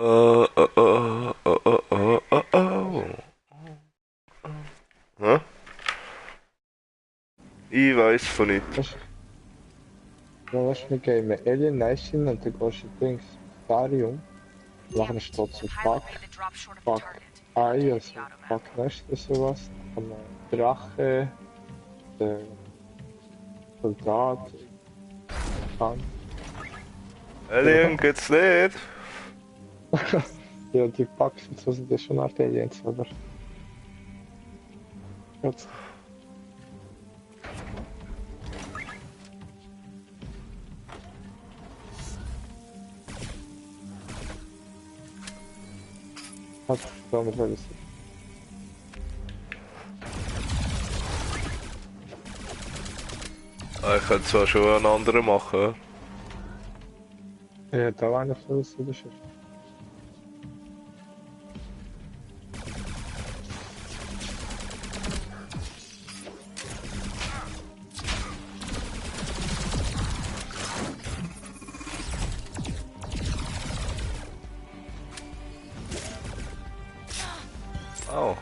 Hä? Ich weiß von nicht. Ja, weißt du, wir gehen Alien Nation und dann gehst du Dings, Stadium. Nachher steht so Fuck Eye, also Fuck Nest oder sowas. Dann kann man Drache, der Soldat, Tank. Alien geht's nicht. Ja, die Bugs und so sind ja schon Art Aliens, oder? Jetzt. Hat damit alles. Ich könnte zwar schon einen anderen machen. Ja, da war einer für das Schiff. Oh.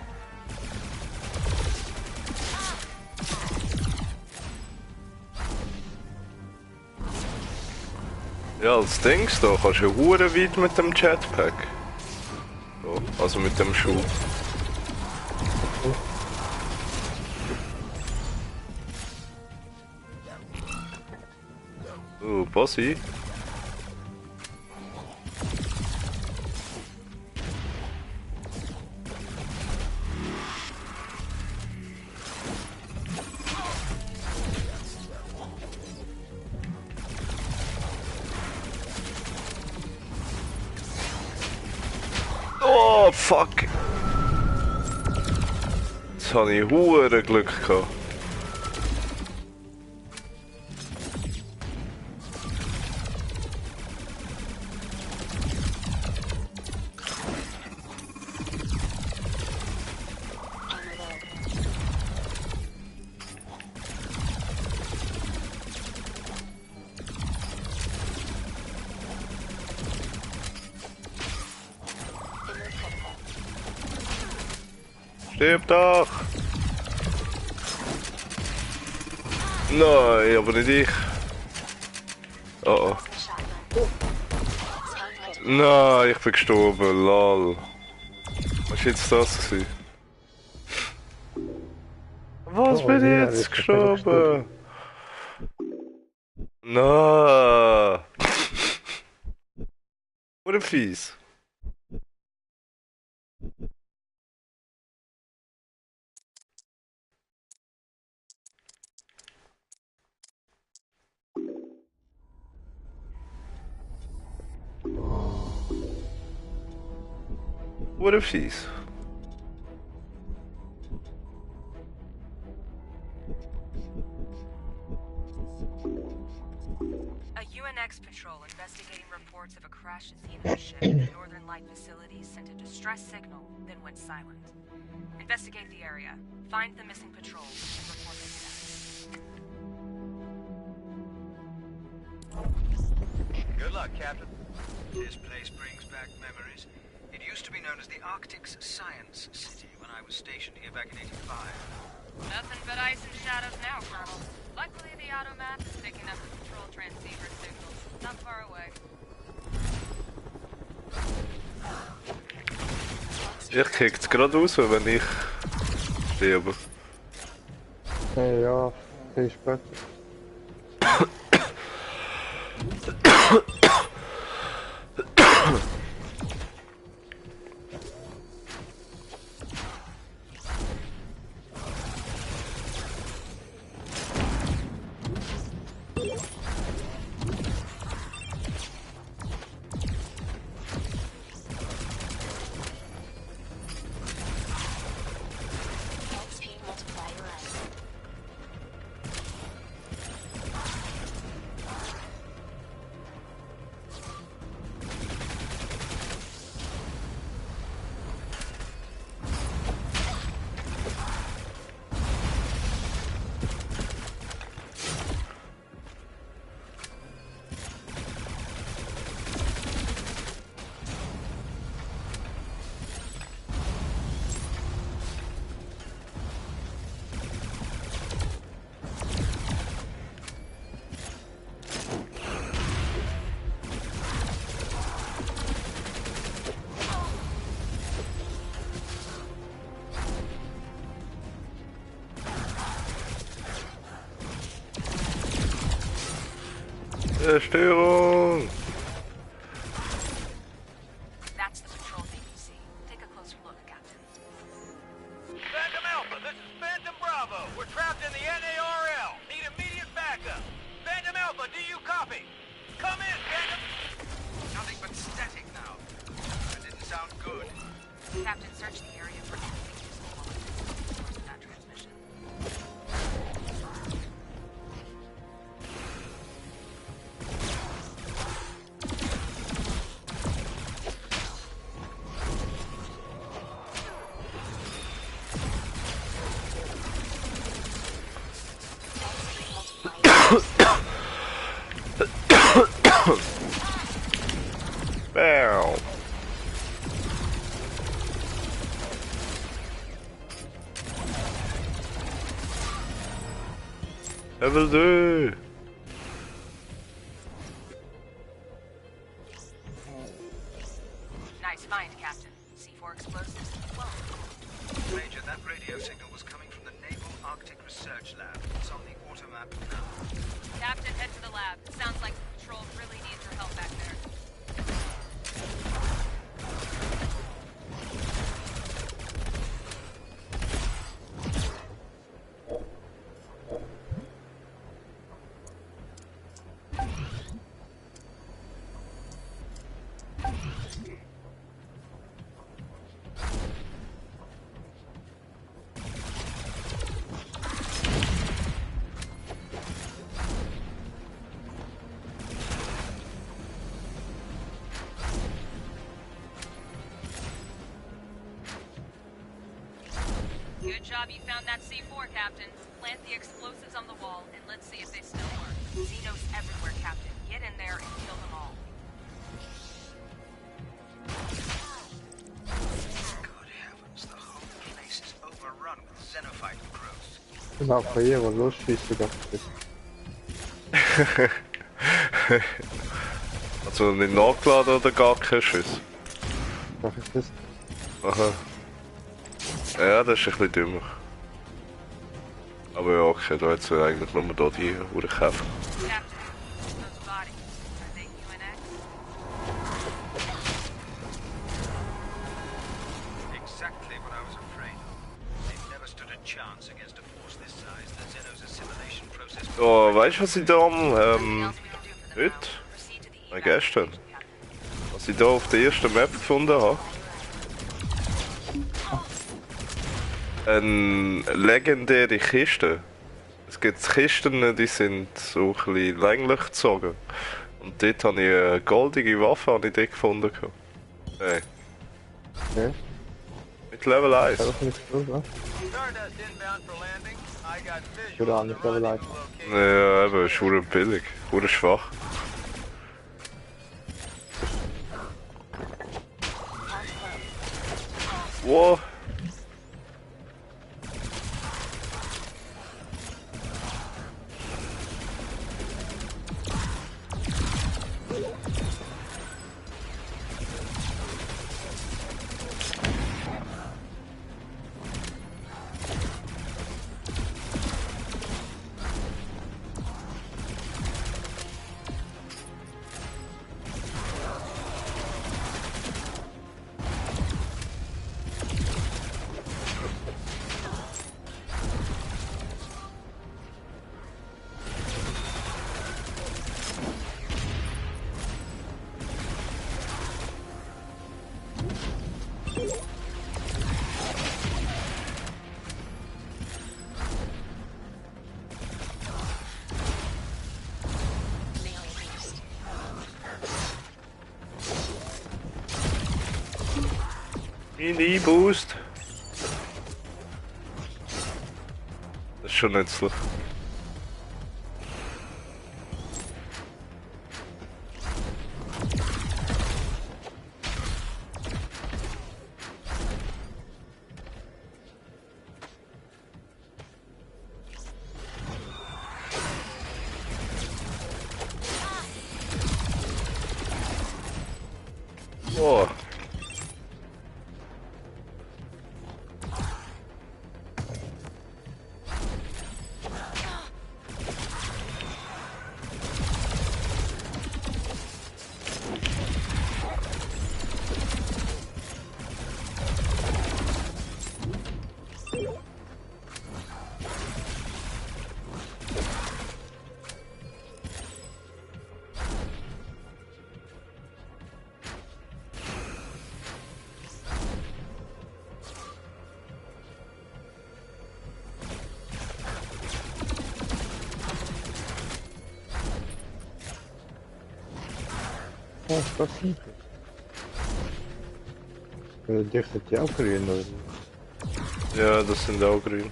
Ja, als Dings da kannst du hure weit mit dem Jetpack. So, also mit dem Schuh. Bossy. Oh, fuck! Jetzt habe ich hure Glück gehabt. Stirb doch! Nein, aber nicht ich. Oh oh. Nein, ich bin gestorben, lol. Was war jetzt das gewesen? Was bin ich jetzt gestorben? Nein! Oder fies. Oder fies. A UNX patrol investigating reports of a crash at Xenon ship in the Northern Light facilities sent a distress signal, then went silent. Investigate the area, find the missing patrols, and report their status. Good luck, Captain. This place brings back memories. It used to be known as the Arctic's Science City when I was stationed here back in '85. Nothing but ice and shadows now, Colonel. Luckily, the auto map is picking up the patrol transceiver signals not far away. Ich krieg's gerade raus, wenn ich sterbe. Ja, viel später. Zerstörung! That's the patrol APC. Take a closer look, Captain. Phantom Alpha, this is Phantom Bravo. We're trapped in the NARL. Need immediate backup. Phantom Alpha, do you copy? Come in, Phantom. Nothing but static now. That didn't sound good. Captain, search the area for anything useful while I fix the source of that transmission. Bam! Level 2! Nice find, Captain. C4 explosives. Well, Major, that radio signal was coming from the Naval Arctic Research Lab. It's on the automap now. Captain, head to the lab. It sounds like the patrol really needs your help back there. Good job you found that C4, Captain. Plant the explosives on the wall, and let's see if they still work. Xenos everywhere, Captain. Get in there and kill them all. Good heavens, the whole place is overrun with xenophyte growth. Nou, ga je wel losschießen, dacht ik. Hast du nicht nachgeladen oder gar keinen Schuss? Dacht ik das? Aha. Ja, das ist ein bisschen dümmer. Aber ja, okay, da hättest du eigentlich nur da die Uhr kaufen. Captain, those bodies, are they UNX? Exactly what I was afraid of. They've never stood a chance against a force this size. The Xenos assimilation process... Oh, weißt du, was ich da am, Nothing else we can do for them heute? now. Proceed to the Nein, evac gestern. station, Captain. Was ich da auf der ersten Map gefunden habe? Eine legendäre Kiste. Es gibt Kisten, die sind so ein bisschen länglich gezogen. Und dort habe ich eine goldige Waffe dort gefunden. Hey, Okay. mit Level 1. Zelf niet goed, hè? Stardust inbound for landing. I got Good on visuals the on level the light. location. Ja, eben, ist verdammt billig. Verdammt schwach. Wow. Mini-Boost. Das ist schon nützlich. Oh. Oh, das sind die. Dichtet die auch grün, oder? Ja, das sind auch grün.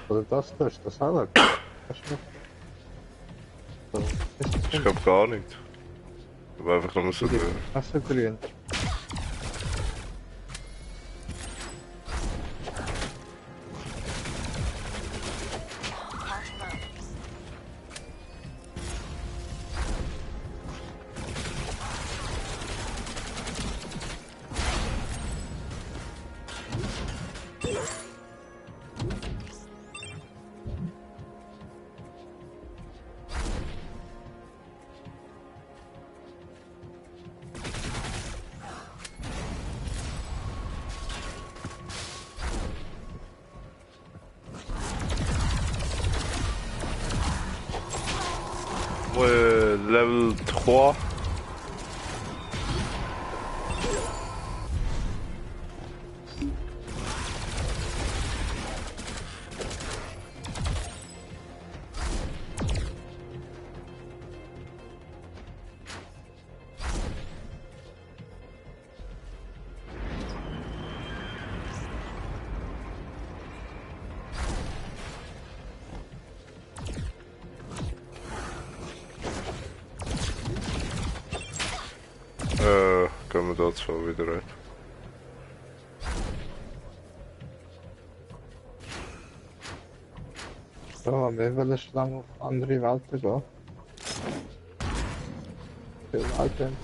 Oder das ist das auch. Das ist noch. Ich glaube gar nicht. Aber einfach nur so grün. Das ist grün. Ouais, level 3. Können wir dort zwar wieder rein. So, wir wollen schon auf andere Welten gehen. Für Welten.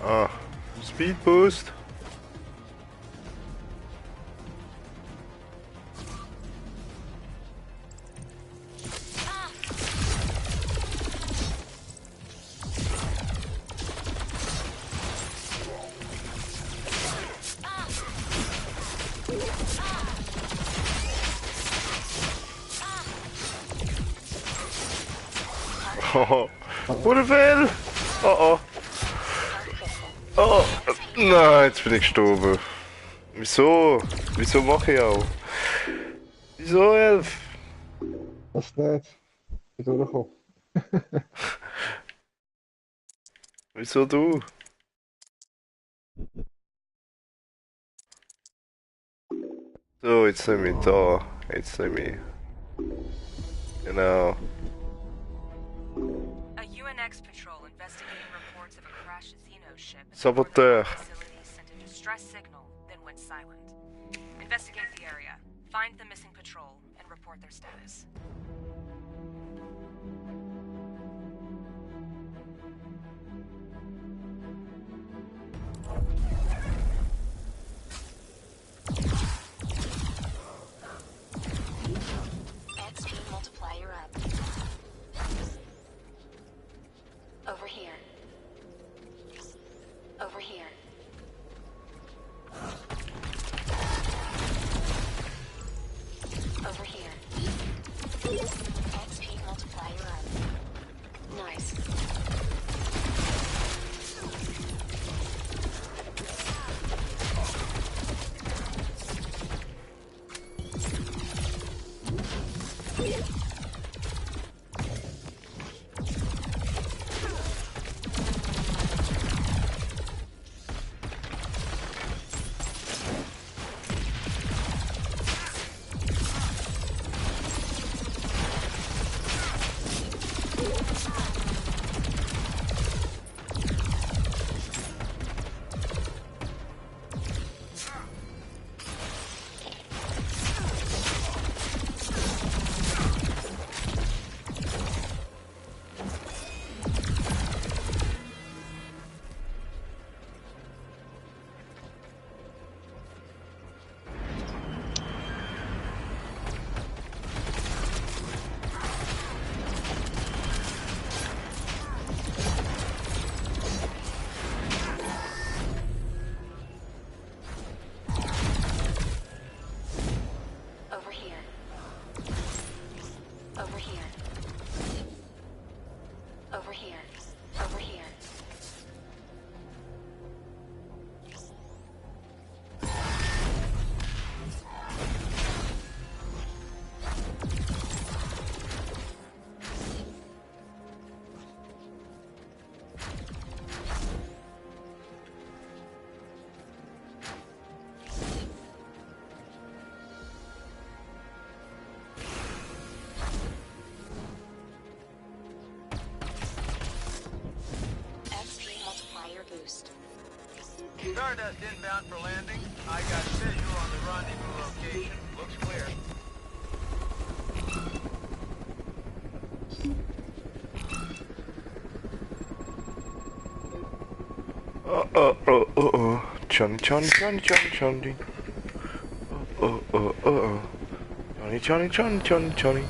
Ah, Speed Boost. Oh, Urwell! Oh oh. Oh, nein, jetzt bin ich gestorben. Wieso? Wieso mache ich auch? Wieso, Elf? Das nicht. Ich bin durchgekommen. Wieso du? So, jetzt nehme ich da. Jetzt nehme ich. Genau. A UNX patrol investigating reports of a crashed Xeno ship in the Saboteur. northern facility sent a distress signal, then went silent. Investigate the area, find the missing patrol, and report their status. XP multiplier up. Over here. Over here. Over here. test inbound for landing. I got visual on the rendezvous location. Looks clear. Johnny. Johnny.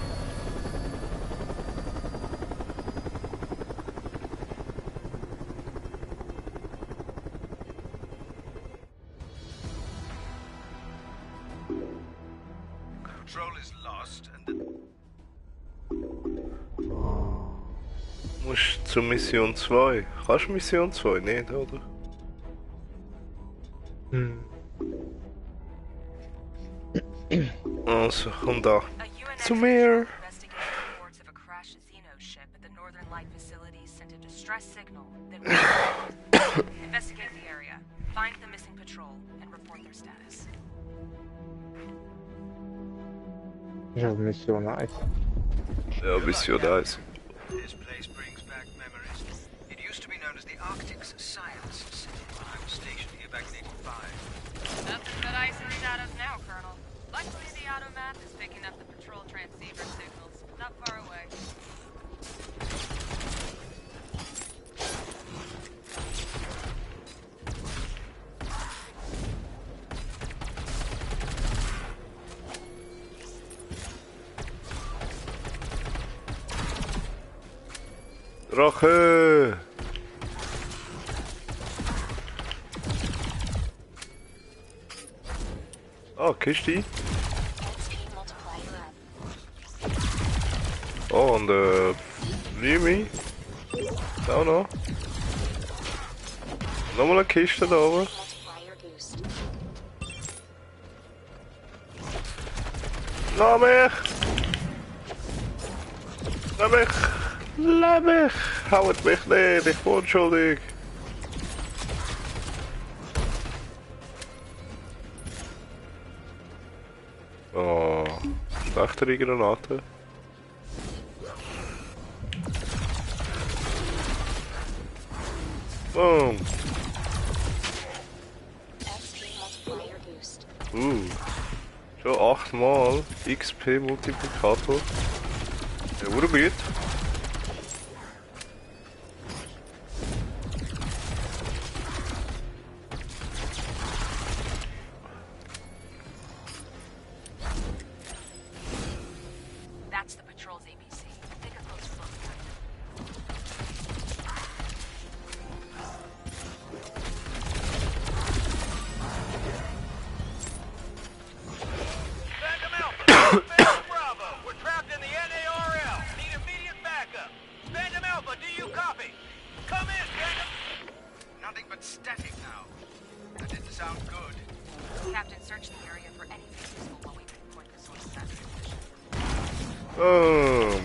Control is lost and the Musst zur Mission 2. Kannst du Mission 2 nicht, oder? Also, komm da. A UN Zu mir. investigating reports of a crashed Xeno ship at the Northern Light facility sent a distress signal, then investigate the area, find the missing patrol, and report their status. Ja, Mission 1. Ja, Mission 1. This place brings back memories. It used to be known as the Arctic's Science City when I was stationed here back in 85. Nothing but ice and shadows now, Colonel. Luckily, the auto map is picking up the patrol transceiver signals. Not far away. Drache! Oh, Kiste. XP multiplier up. Oh, und Rimi. Auch noch. Nochmal eine Kiste da oben. Multiplier boost. Lass mich! Lass mich! Lass mich! Haut mich nicht, ich bin unschuldig! Oh, schlechtere Granate. Boom! XP multiplier boost. Schon 8 Mal XP Multiplikator. Ja, wurde gut. That's the patrol's ABC. Take a closer look. Phantom Alpha, Phantom Bravo. We're trapped in the NARL. Need immediate backup. Phantom Alpha, do you copy? Come in, Phantom. Nothing but static now. That didn't sound good. Captain, search the area for anything useful while we pinpoint the source of that transmission. Boom!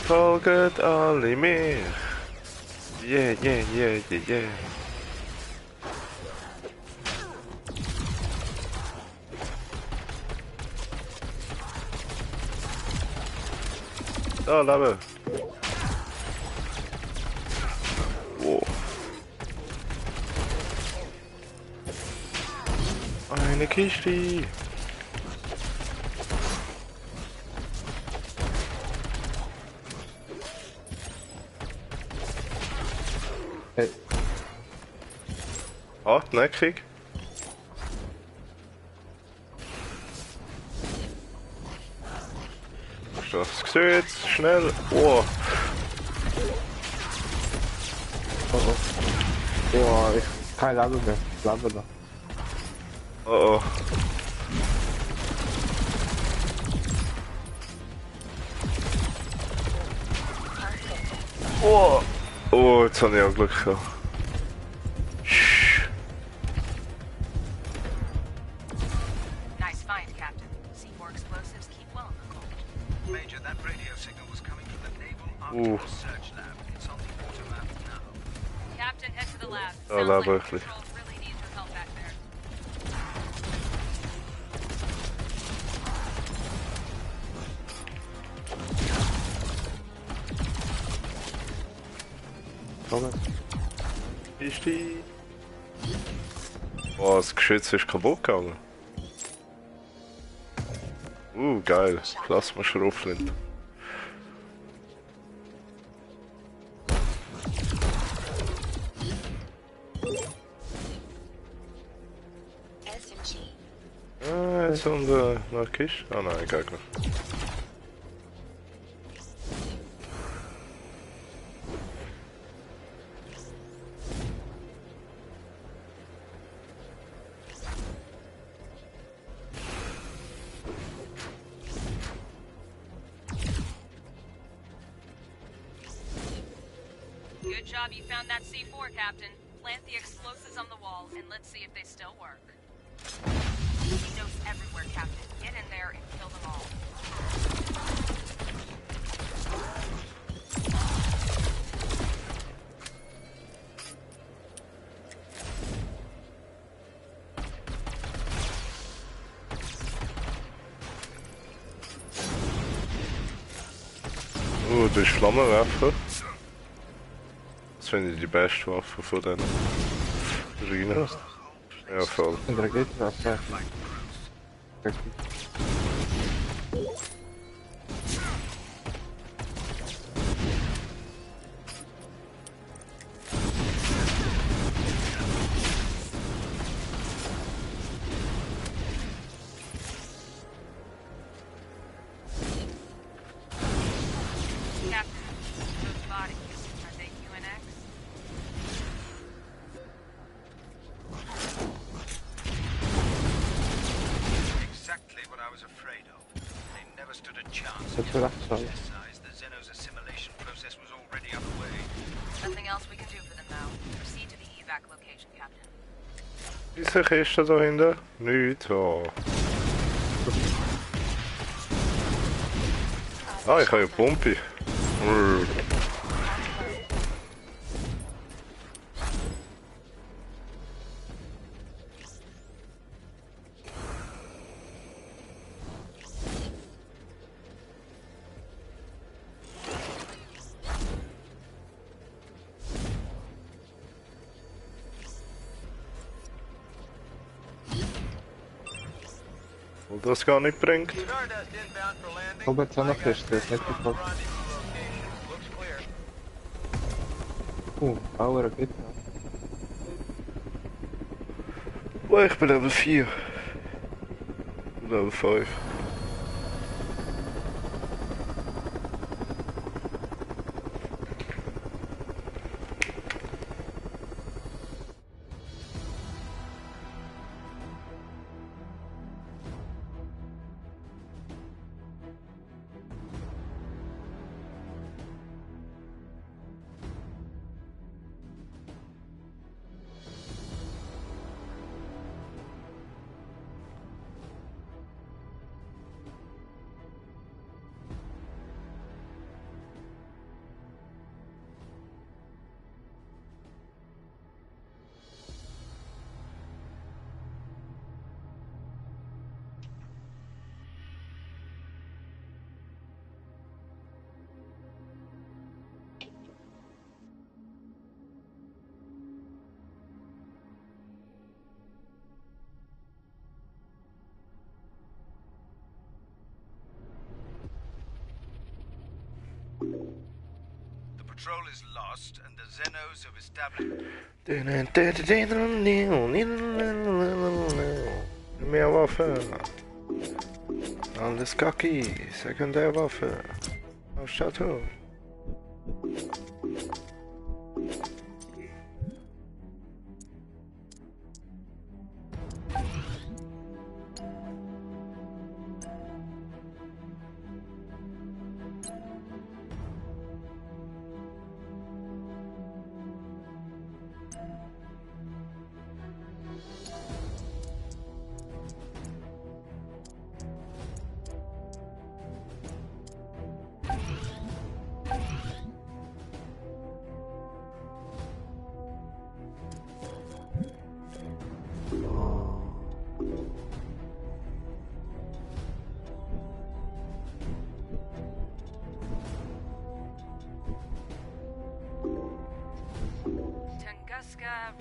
Folget alle mehr! Yeah! Da, Lebe! Wow. Eine Kiste! Hey, Hartnäckig. Hast du das gesehen? Schnell! Oh! boah, kein Leben mehr. Leben da. Oh! Oh! Oh, jetzt habe ich auch Glück gehabt. Nice find, Captain. C4 explosives keep well in the cold. Major, that radio signal was coming from the Naval Ooh. Arctic Research Lab. It's on the auto map now. lab. Ja, Sounds lab like wirklich. Patrol really needs your help back there. Komm. Ist die? Oh, das Geschütz ist kaputt gegangen. Geil. Plasma-Schrotflinte. SMG. Jetzt haben wir noch Kiste. Ah nein, Gegner. Good job you found that C4, Captain. Plant the explosives on the wall, and let's see if they still work. Xenos everywhere, Captain. Get in there and kill them all. Der Flammenwerfer. Das finde ich die beste Waffe von denen. Rhino. Ja, voll. Und der geht was weg. Captain, those bodies, are they UNX? Exactly what I was afraid of. They never stood a chance That's against what I the thought. chest size. The Xenos assimilation process was already underway. Nothing else we can do for them now. Proceed to the evac location, Captain. Diese Kiste da hinten? Nichts. Oh. Ah, ich habe eine Pumpe. Und das gar nicht bringt. Stardust inbound for landing. Komm, jetzt auch noch Kiste, ist nicht Rendezvous geguckt. location. Looks clear. Bauer geht noch. Oh, ich bin Level 4. Level 5. The patrol is lost, and the Xenos have established. Mehr Waffe. Alles Kaki. Sekundärwaffe. Ausstattung.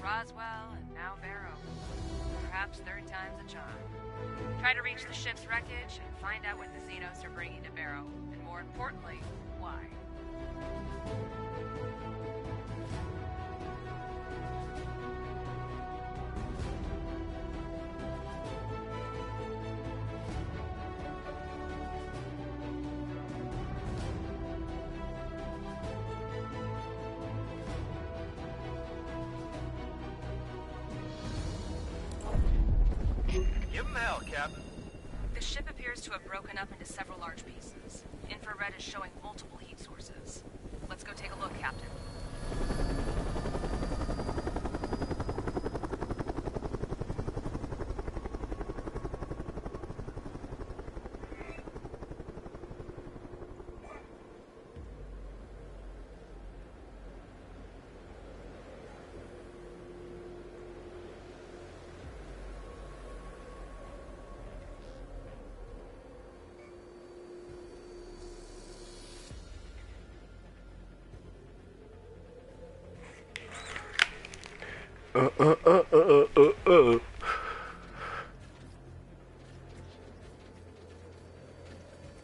Roswell, and now Barrow. Perhaps third time's a charm. Try to reach the ship's wreckage and find out what the Xenos are bringing to Barrow, and more importantly, why. Give him hell, Captain. The ship appears to have broken up into several large pieces. Infrared is showing multiple heat sources. Let's go take a look, Captain.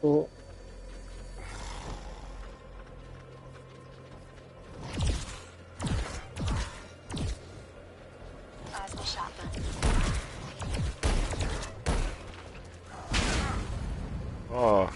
Oh, Plasma shotgun. Ah.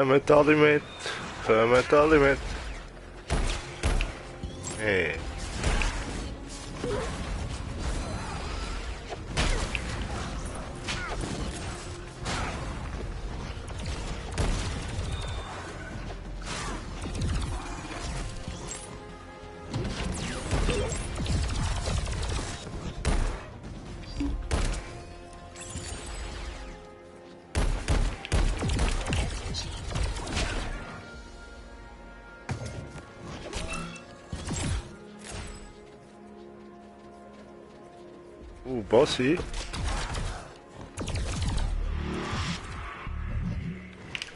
Met alle met. Met alle met. Hey. Bossy.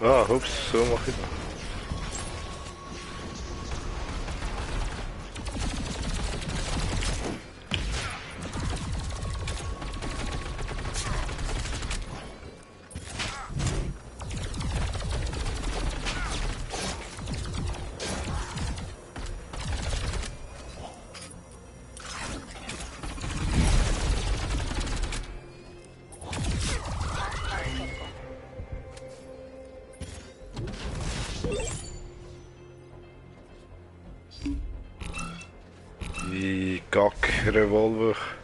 Ah, hoeps, zo mag ik. Die kak-revolver.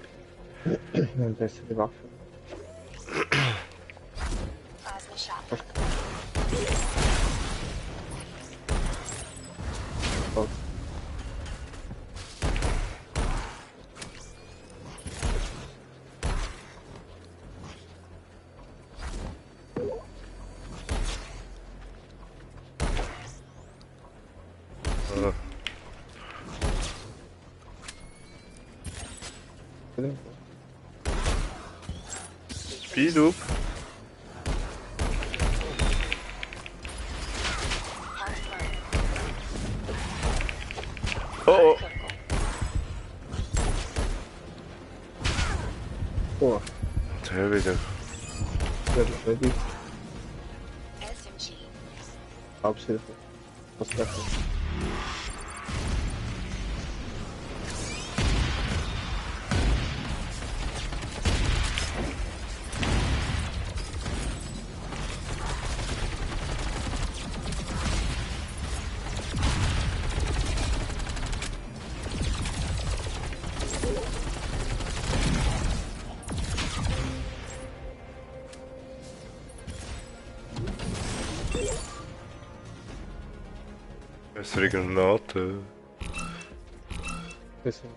een bessere Waffe. Plasma shotgun. Oh, Speed up. Oh, oh. oh, Daar weer. dat is ready. SMG. Absoluut. Dat is lekker. Bessere Granate. Bisschen.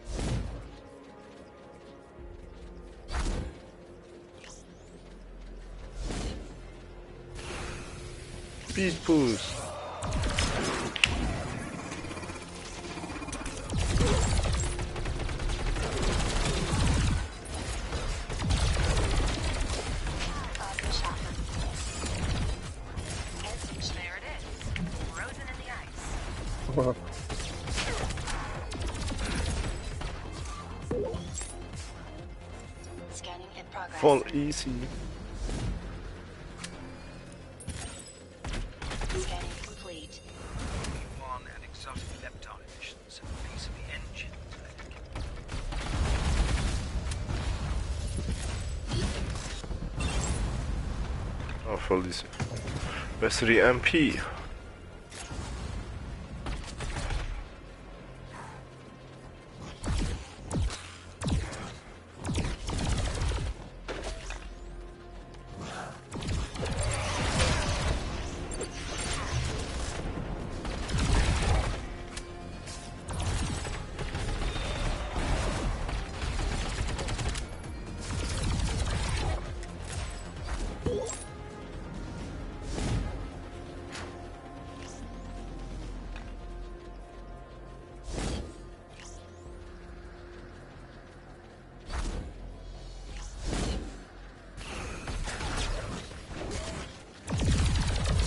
Speed boost. Plasma shotgun. SMG. There it is. Frozen in the ice. Scanning in progress. Voll easy. Scanning complete. One and exotic lepton emissions and a piece of the engine. Oh, voll easy. Bessere MP.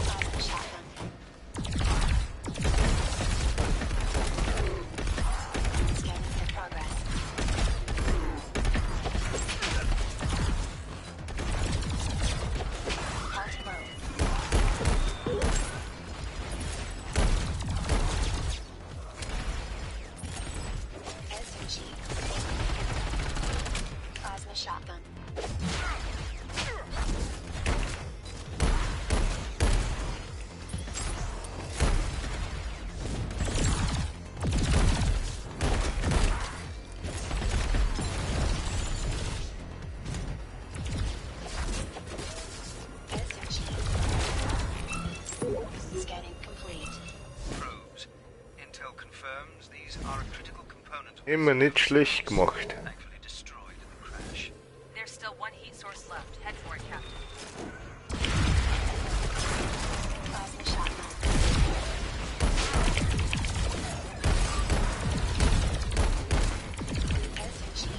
Plasma shotgun. Scanning in progress. Alt mode. SMG. Plasma shotgun. SMG. Scanning complete. Probes. Intel confirms these are a critical component of Immer nicht schlecht gemacht. actually destroyed in the crash. There's still one heat source left. Head for it, Captain. Plasma shotgun. SMG.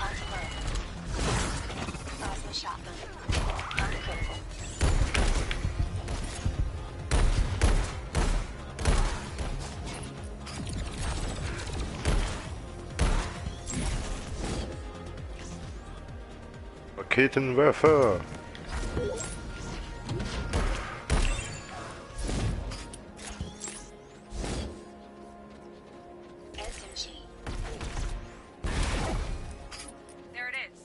Alt mode. Plasma shotgun. Uncritical. Raketenwerfer. SMG. There it is.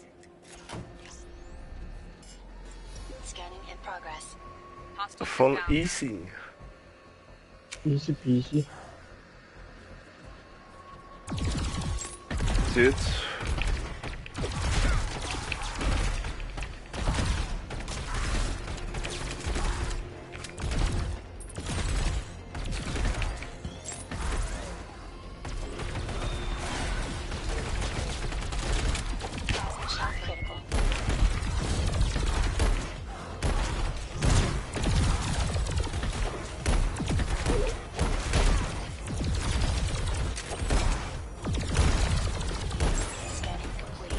Scanning in progress. Hostile Voll down. easy. Easy peasy. Jetzt. Plasma shot critical. Scanning complete.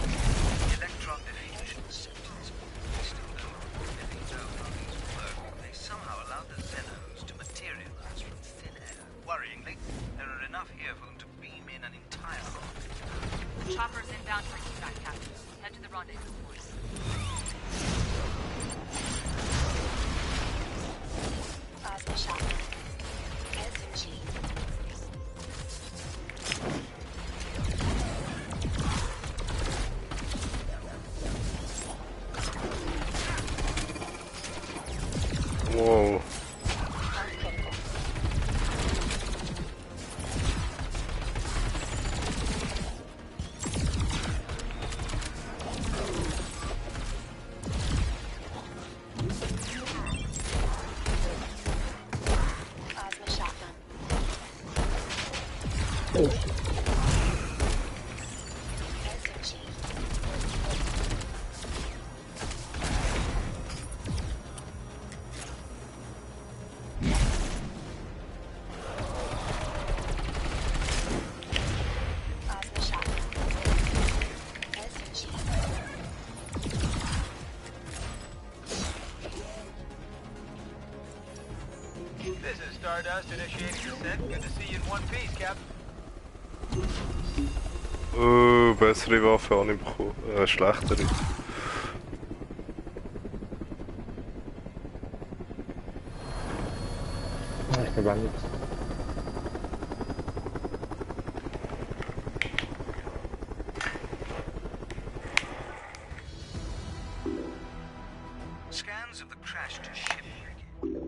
Electron diffusion systems. We still don't really know how these work. They somehow allow the Xenos to materialize from thin air. Worryingly, there are enough here for them to beam in an entire army. Choppers inbound for evac, Captain. Head to the rendezvous point. Plasma shotgun. SMG. Wow. Uncritical. Plasma shotgun. SMG. This is Stardust initiating descent. Good to see you in one piece, Captain. Bessere Waffe habe ich bekommen. Schlechtere. Ich glaube auch nichts. Scans of the crashed ship wreckage.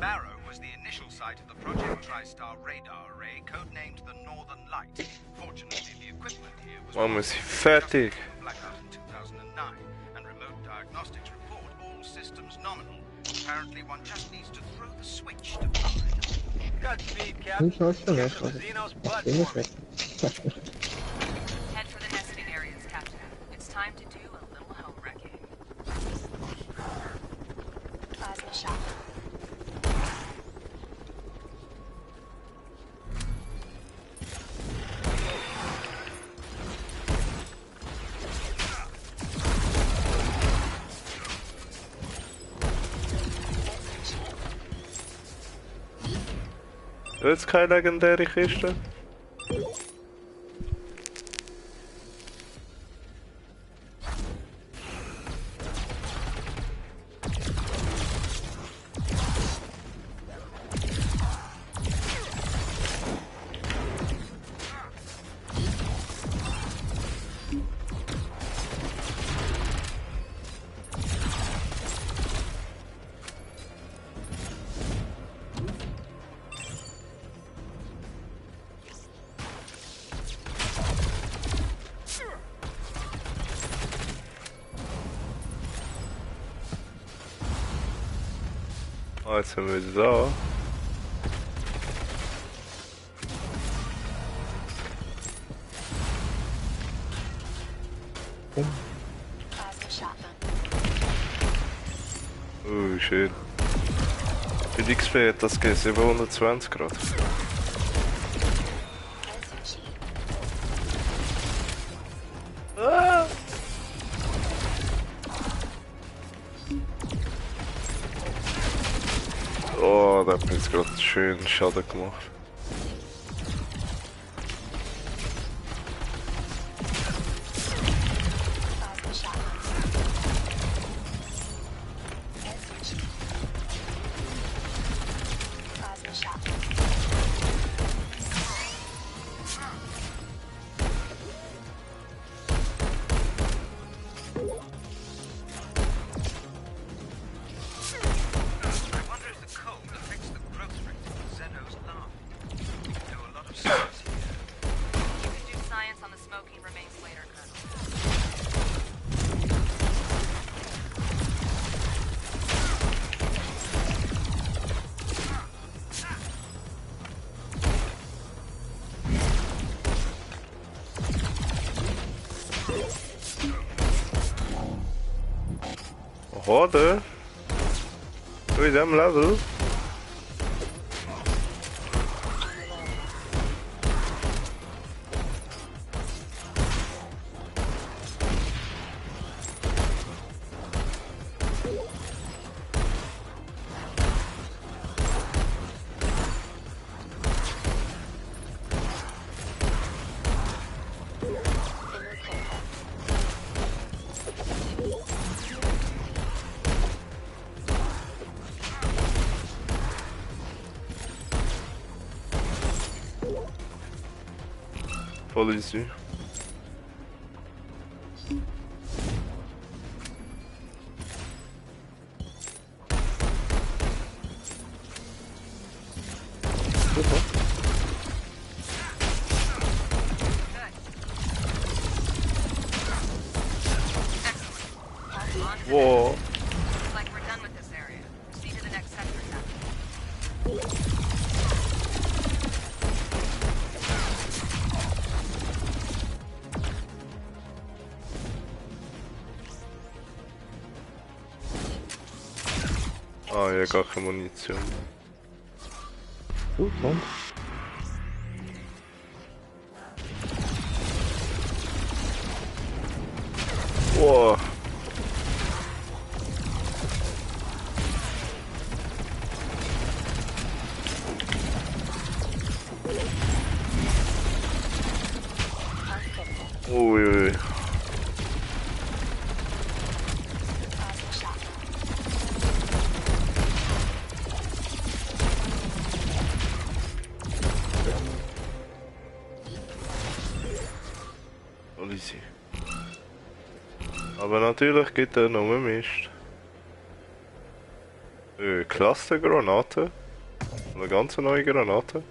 Barrow was the initial site of the Project TriStar radar array, codenamed the Northern Light. Fortunately, the equipment here was Man muss fertig. blackout in 2009, and remote diagnostics report all systems nominal. Apparently, one just needs to throw the switch to power it up. Godspeed, Captain. Nicht nur schon, Get ne? to the Xenos butt Bin ich for me. weg. Head for the nesting areas, Captain. It's time to do a little home wrecking. Plasma shotgun. Jetzt keine legendäre Kiste. Ah, jetzt sind wir wieder da. Plasma shotgun. Schön. Wie XP hat das gegeben? 720 Grad. SMG. Oh, da hat mir jetzt gerade schön Schaden gemacht. Plasma shotgun. SMG. Plasma shotgun. I wonder if the cold affects the growth rate of Zeno's larvae. We can do a lot of science here. You can do science on the smoking remains later, Colonel. Horde? Ui, dem Level? Voll easy. Super. Wow. Looks like we're done with this area. Proceed to the next sector, Captain. Ah, ja, gar keine Munition. Gut, und? Wow. Uiui. Plasma shotgun. Voll easy. Aber natürlich gibt er nur Mist. Clustergranate. Eine ganz neue Granate.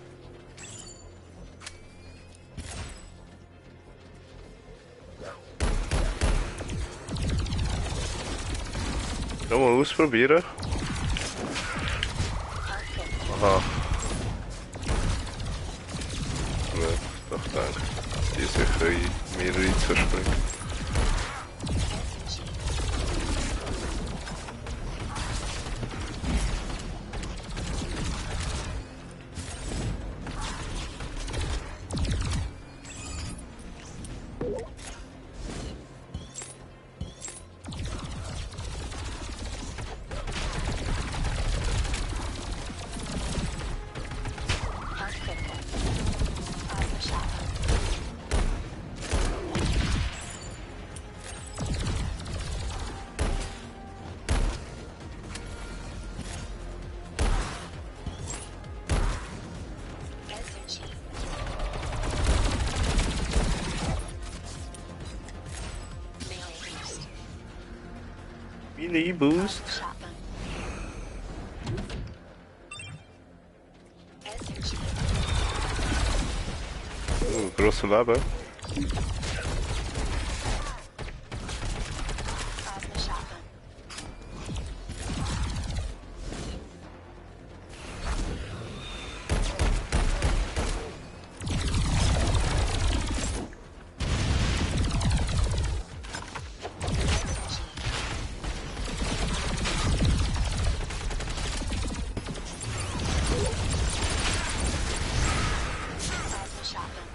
Nochmal ausprobieren. Aha. Ja, ich dachte, die sicher in mehrere zerspringen. Plasma shotgun. SMG. Melee Mini boost. Boost. Shotgun. SMG. Grosse Leben. Plasma shotgun. Plasma shotgun.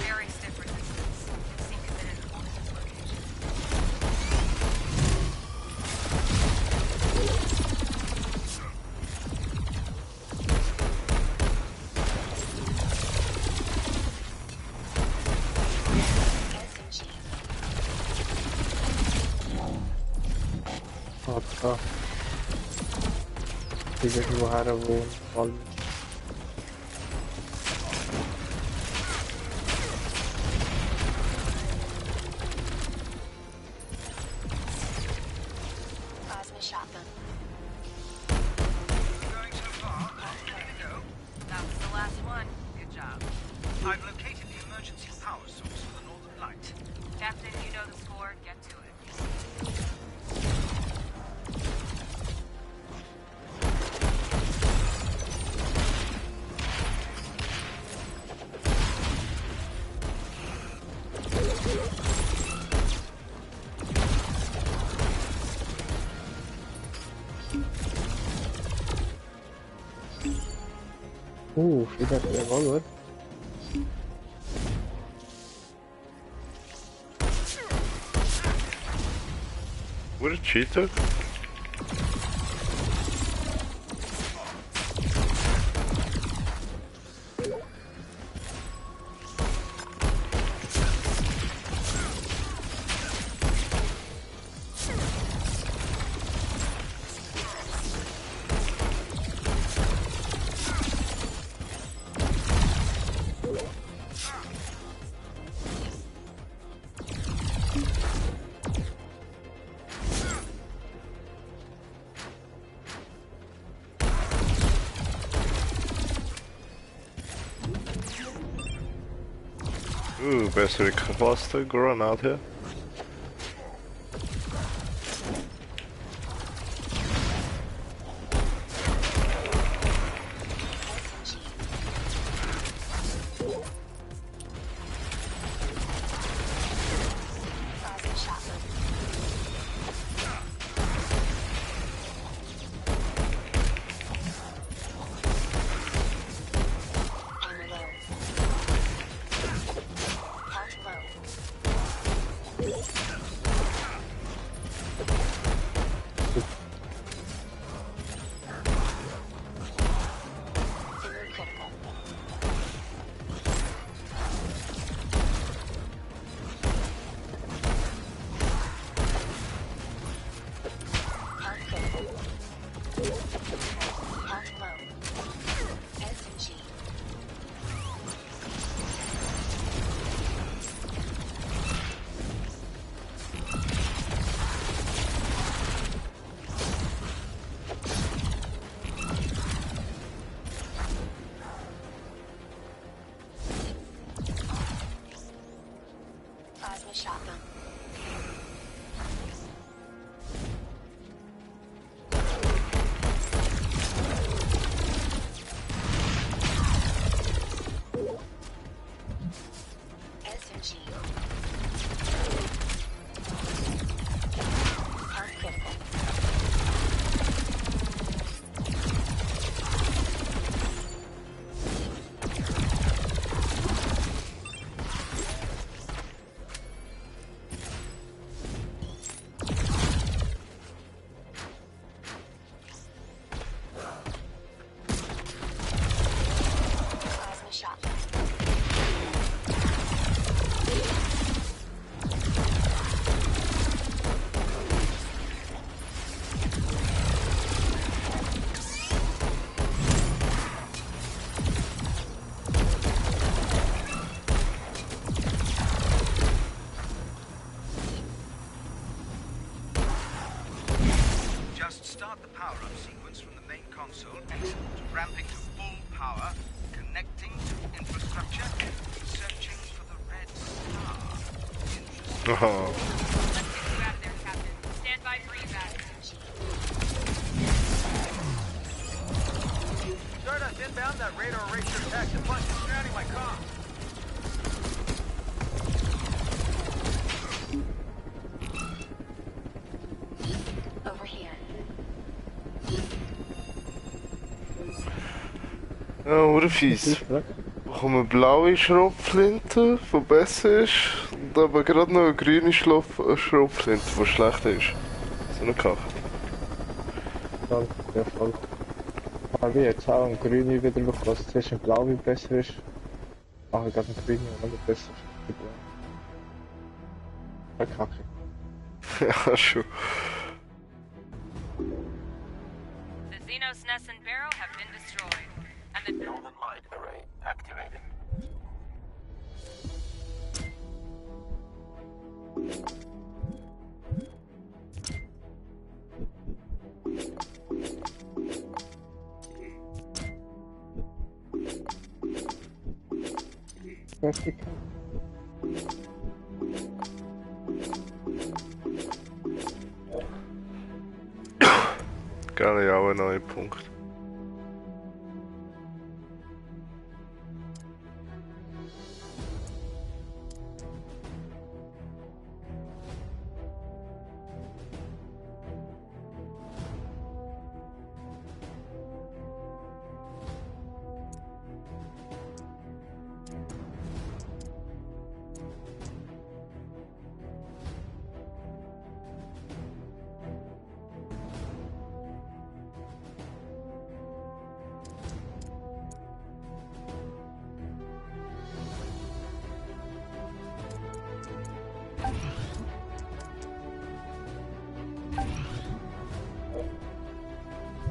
Very stiff resistance. It seemed committed to holding this location. SMG. Ach, irgendwo her, wo all Plasma shotgun. Going so far? Here we go. That was the last one. Good job. I've located the emergency power source for the Northern Light. Captain, you know the score. Get to it. wieder der Revolver. What a cheater. Bessere cluster granate hier. Plasma shotgun. Armor low. Health low. Inward critical. Health critical. Health low. SMG. Plasma shotgun. SMG. Health critical. Plasma shotgun. Just start the power-up sequence from the main console. Excellent. Ramping to full power. Connecting to infrastructure. Searching for the red star. Interesting. Oh, Let's get you out of there, Captain. Stand by for evac. Stardust inbound, that radar eraser attack's a bunch of surrounding my comm. Over here. ja, oder fies. Bekommen blaue Schrotflinte, die besser ist, und aber gerade noch eine grüne Schrotflinte, die schlechter ist. So eine Kacke. Voll, ja voll. Habe ich jetzt auch einen grünen wieder bekommen, was zuerst ein blaue besser ist. Ach, ich gerade einen grünen, aber besser ist. Die blaue. Kacke. Ja, schon. The Xenos Nest and Barrow have been destroyed. And the Northern Light Array activated. Fertig. Gerne ja auch ein neuer Punkt.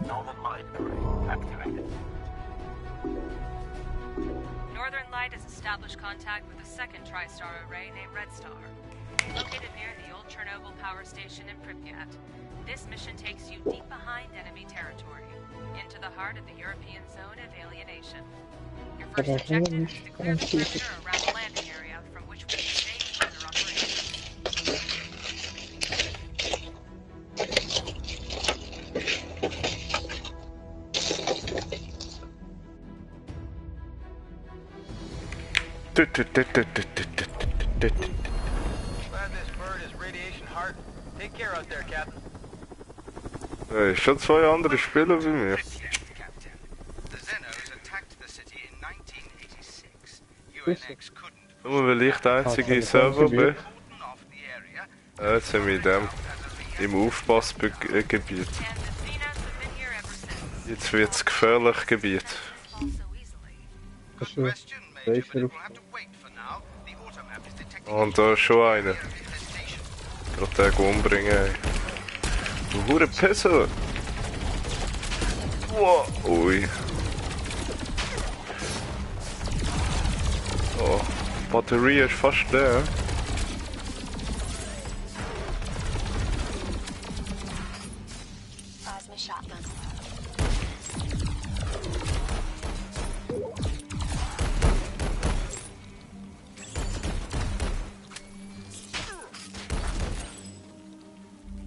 Northern Light Array activated. Northern Light has established contact with a second TriStar array named Red Star, located near the old Chernobyl power station in Pripyat. This mission takes you deep behind enemy territory, into the heart of the European zone of alienation. Your first objective is to clear the perimeter around the landing area, from which will change further operations. Glad this bird is radiation hardened. Take care out there, Captain. Schon zwei andere Spieler wie mir. Yes, Captain. The Xenos attacked the city in 1986. UNX couldn't Nur weil ich der einzige Server bin, cordon off the area. jetzt sind wir in dem, im Aufpassgebiet. And the Xenos have been here ever since. Jetzt wird's gefährlich Gebiet. Fall so easily. Das Good ist question, Major, but welcher it will have to wait for now. The automap is detecting Und da ist schon einer. infestation. Gerade den umbringen, ey. Du hure Pisser! Wow. Ui. Oh, die Batterie ist fast leer. Plasma shotgun.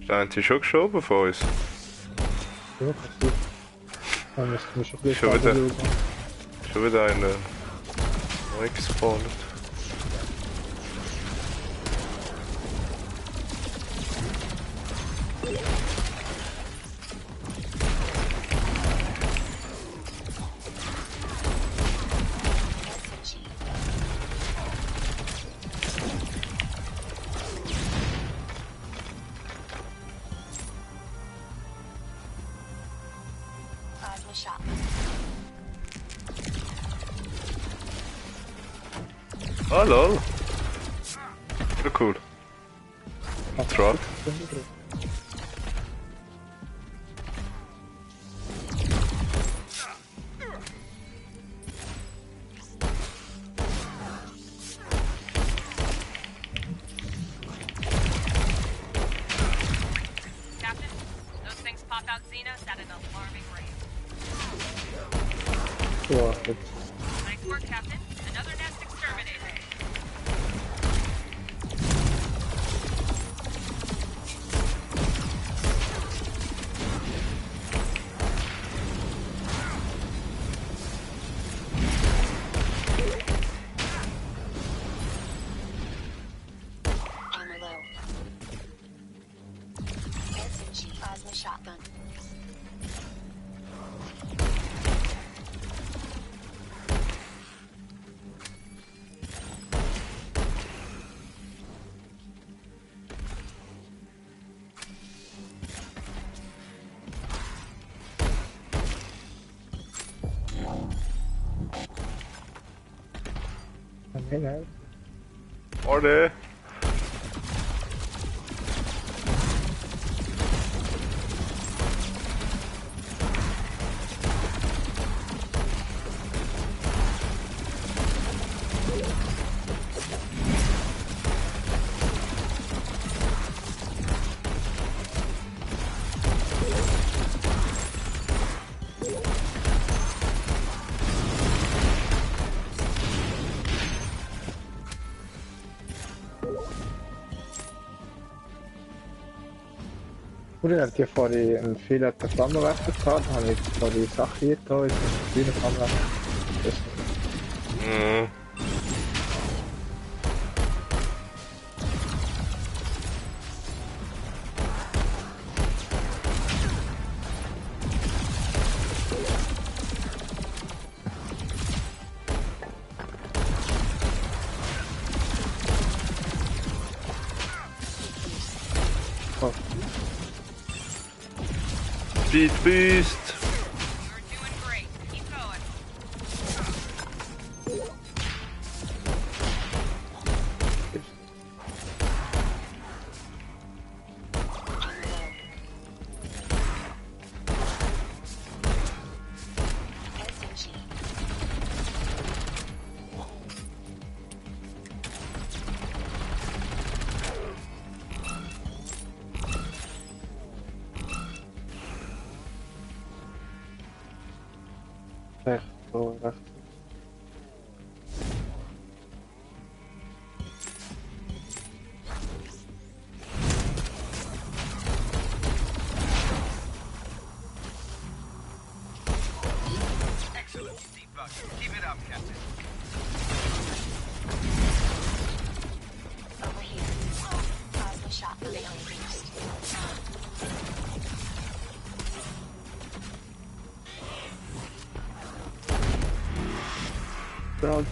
Ist der eine schon geschoben von uns? Ja, passiert. Dann müssten wir schon ein Schon bisschen wieder. schauen. Schon wieder einer neu gespawnt. SMG. Plasma shotgun. Ah lol. Ja, cool. Truck. Captain, those things pop out Xenos at an alarming rate. So, jetzt. Nice work, Captain. Another nest exterminated. Armor low. SMG. Plasma shotgun. Nein, nein. Order. Früher hat ja vorhin einen Fehler der Flammenwerfer gehabt, dann habe ich vorhin die Sache hier da, ist ein grüner Flammenwerfer. Mhm. Oh, Speed Beast. You're doing great. Keep going. Armor low. SMG. rechts, so, rechts. Over here. Plasma shotgun increased. Dog.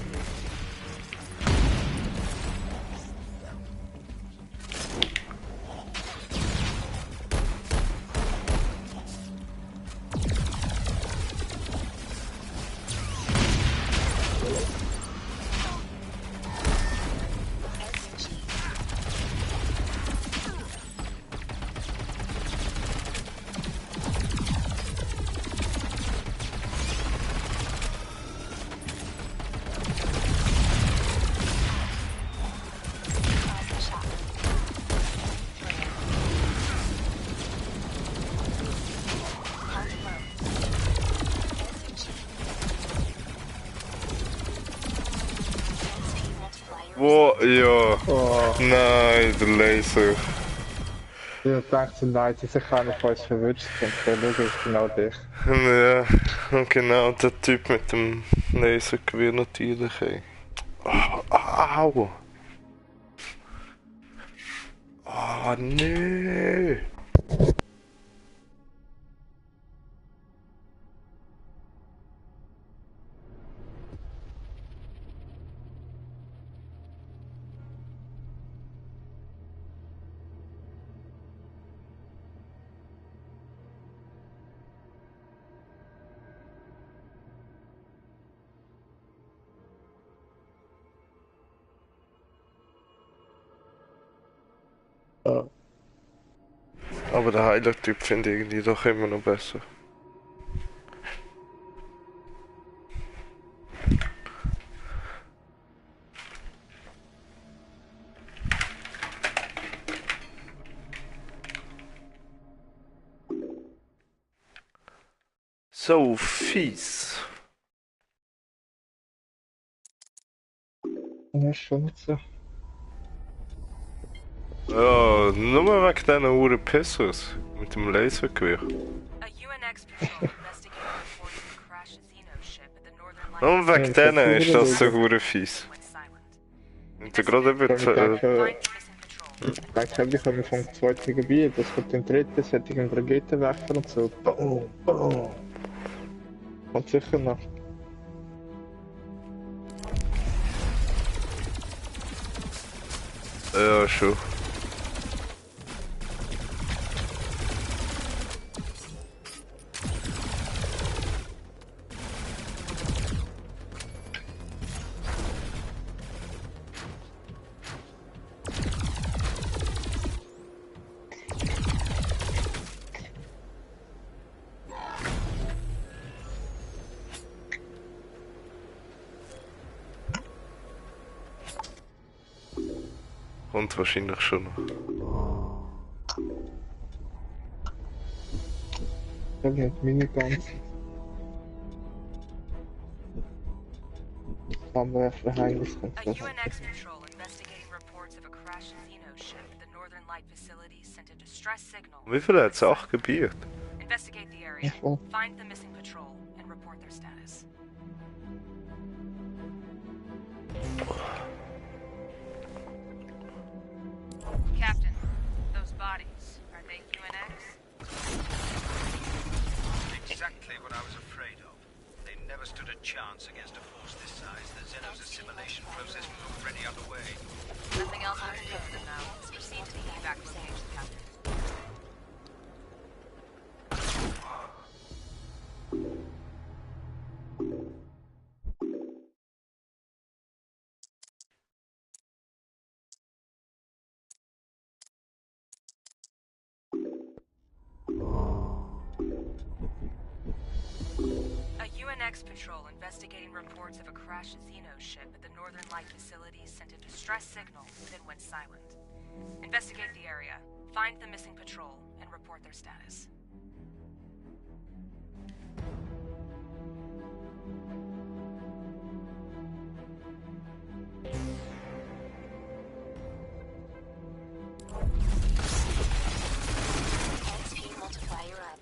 SMG. Plasma shotgun. Pulse low. SMG. XP multiplier. Wow, ja. Oh, Nein, der Laser. ich dachte, nein, diese kann ich uns verwünscht und dann schaue ich genau dich. Ja, und genau der Typ mit dem Lasergewehr natürlich. Ey. Au! Ah, nö! Ja. Aber der Heiler-Typ finde ich irgendwie doch immer noch besser. So fies. Ja, ist schon nicht so. Ja, nur wegen diesen Uhren Pissers mit dem Lasergewehr. A UNX patrol investigating reports of a crashed Xeno ship at the Northern Light Und wegen Ja, denen ist das so Verführer hure fies. went silent. Und der gerade eben... Ich denke, Find the missing patrol. gleichzeitig kommen wir vom zweiten Gebiet, das wird im dritten, sollte ich einen Raketenwerfer und so. Boom, boom. Und sicher noch. Ja, schon. Kommt wahrscheinlich schon noch. Ich habe nicht Miniguns. Flammenwerfer Heinis A könnte das UNX patrol investigating reports of a crashed Xeno ship at the Northern Light facilities sent a distress signal. Wie viel hat es? 8 Gebiete? Investigate the area, Oh. find the missing patrol, and report their status. Captain, those bodies, are they UNX? Exactly what I was afraid of. They never stood a chance against a force this size. The Xenos assimilation process was already underway. Nothing else I can do for them now. Proceed to the evac location, Captain. A UNX patrol investigating reports of a crashed Xeno ship at the Northern Light facilities sent a distress signal, then went silent. Investigate the area, find the missing patrol, and report their status. XP multiplier up.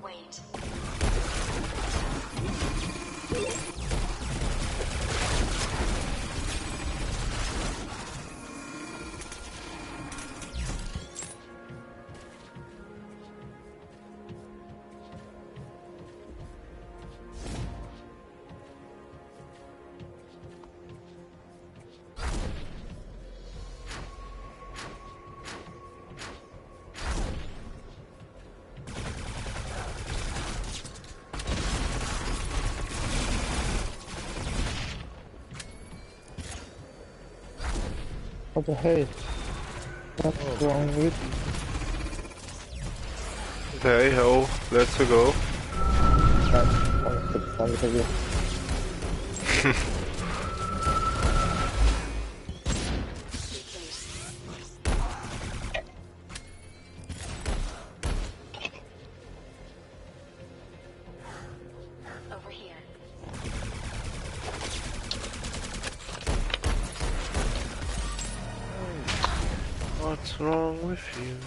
Wait. Aber hey, what's wrong with Hey ho, let's go. Ja, das andere wieder. Over here. What's wrong with you?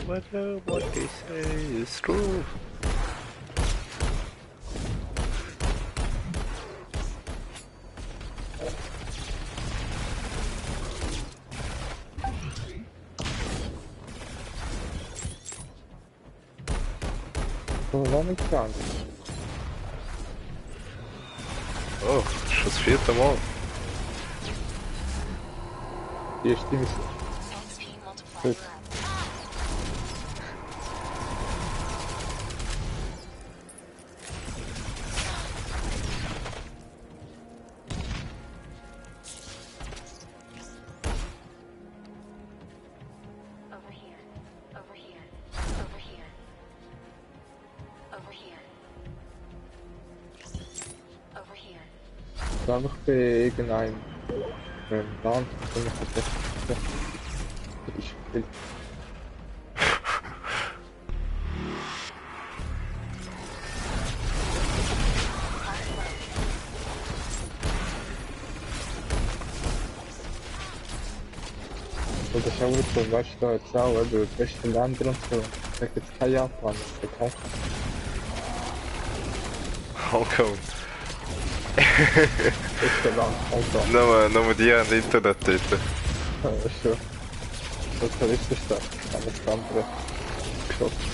Whether what they say is true. So, war nicht krank. Oh, schon das vierte Mal. Die ist die Mission. XP multiplier up. Over here. Over here. Over here. Over here. Over here. Da einfach bei irgendeinem Land, und ich hab das ich spiel. Und das ist auch so, weißt du, da jetzt auch, eben, beste Länder und so. Ich sag jetzt kein Japan, das ist bekannt. Hongkong. Beste Land, Hongkong. Nur die haben Internet dort. Ja, das ist schon. Sozialistisch da, alles andere. Geschossen.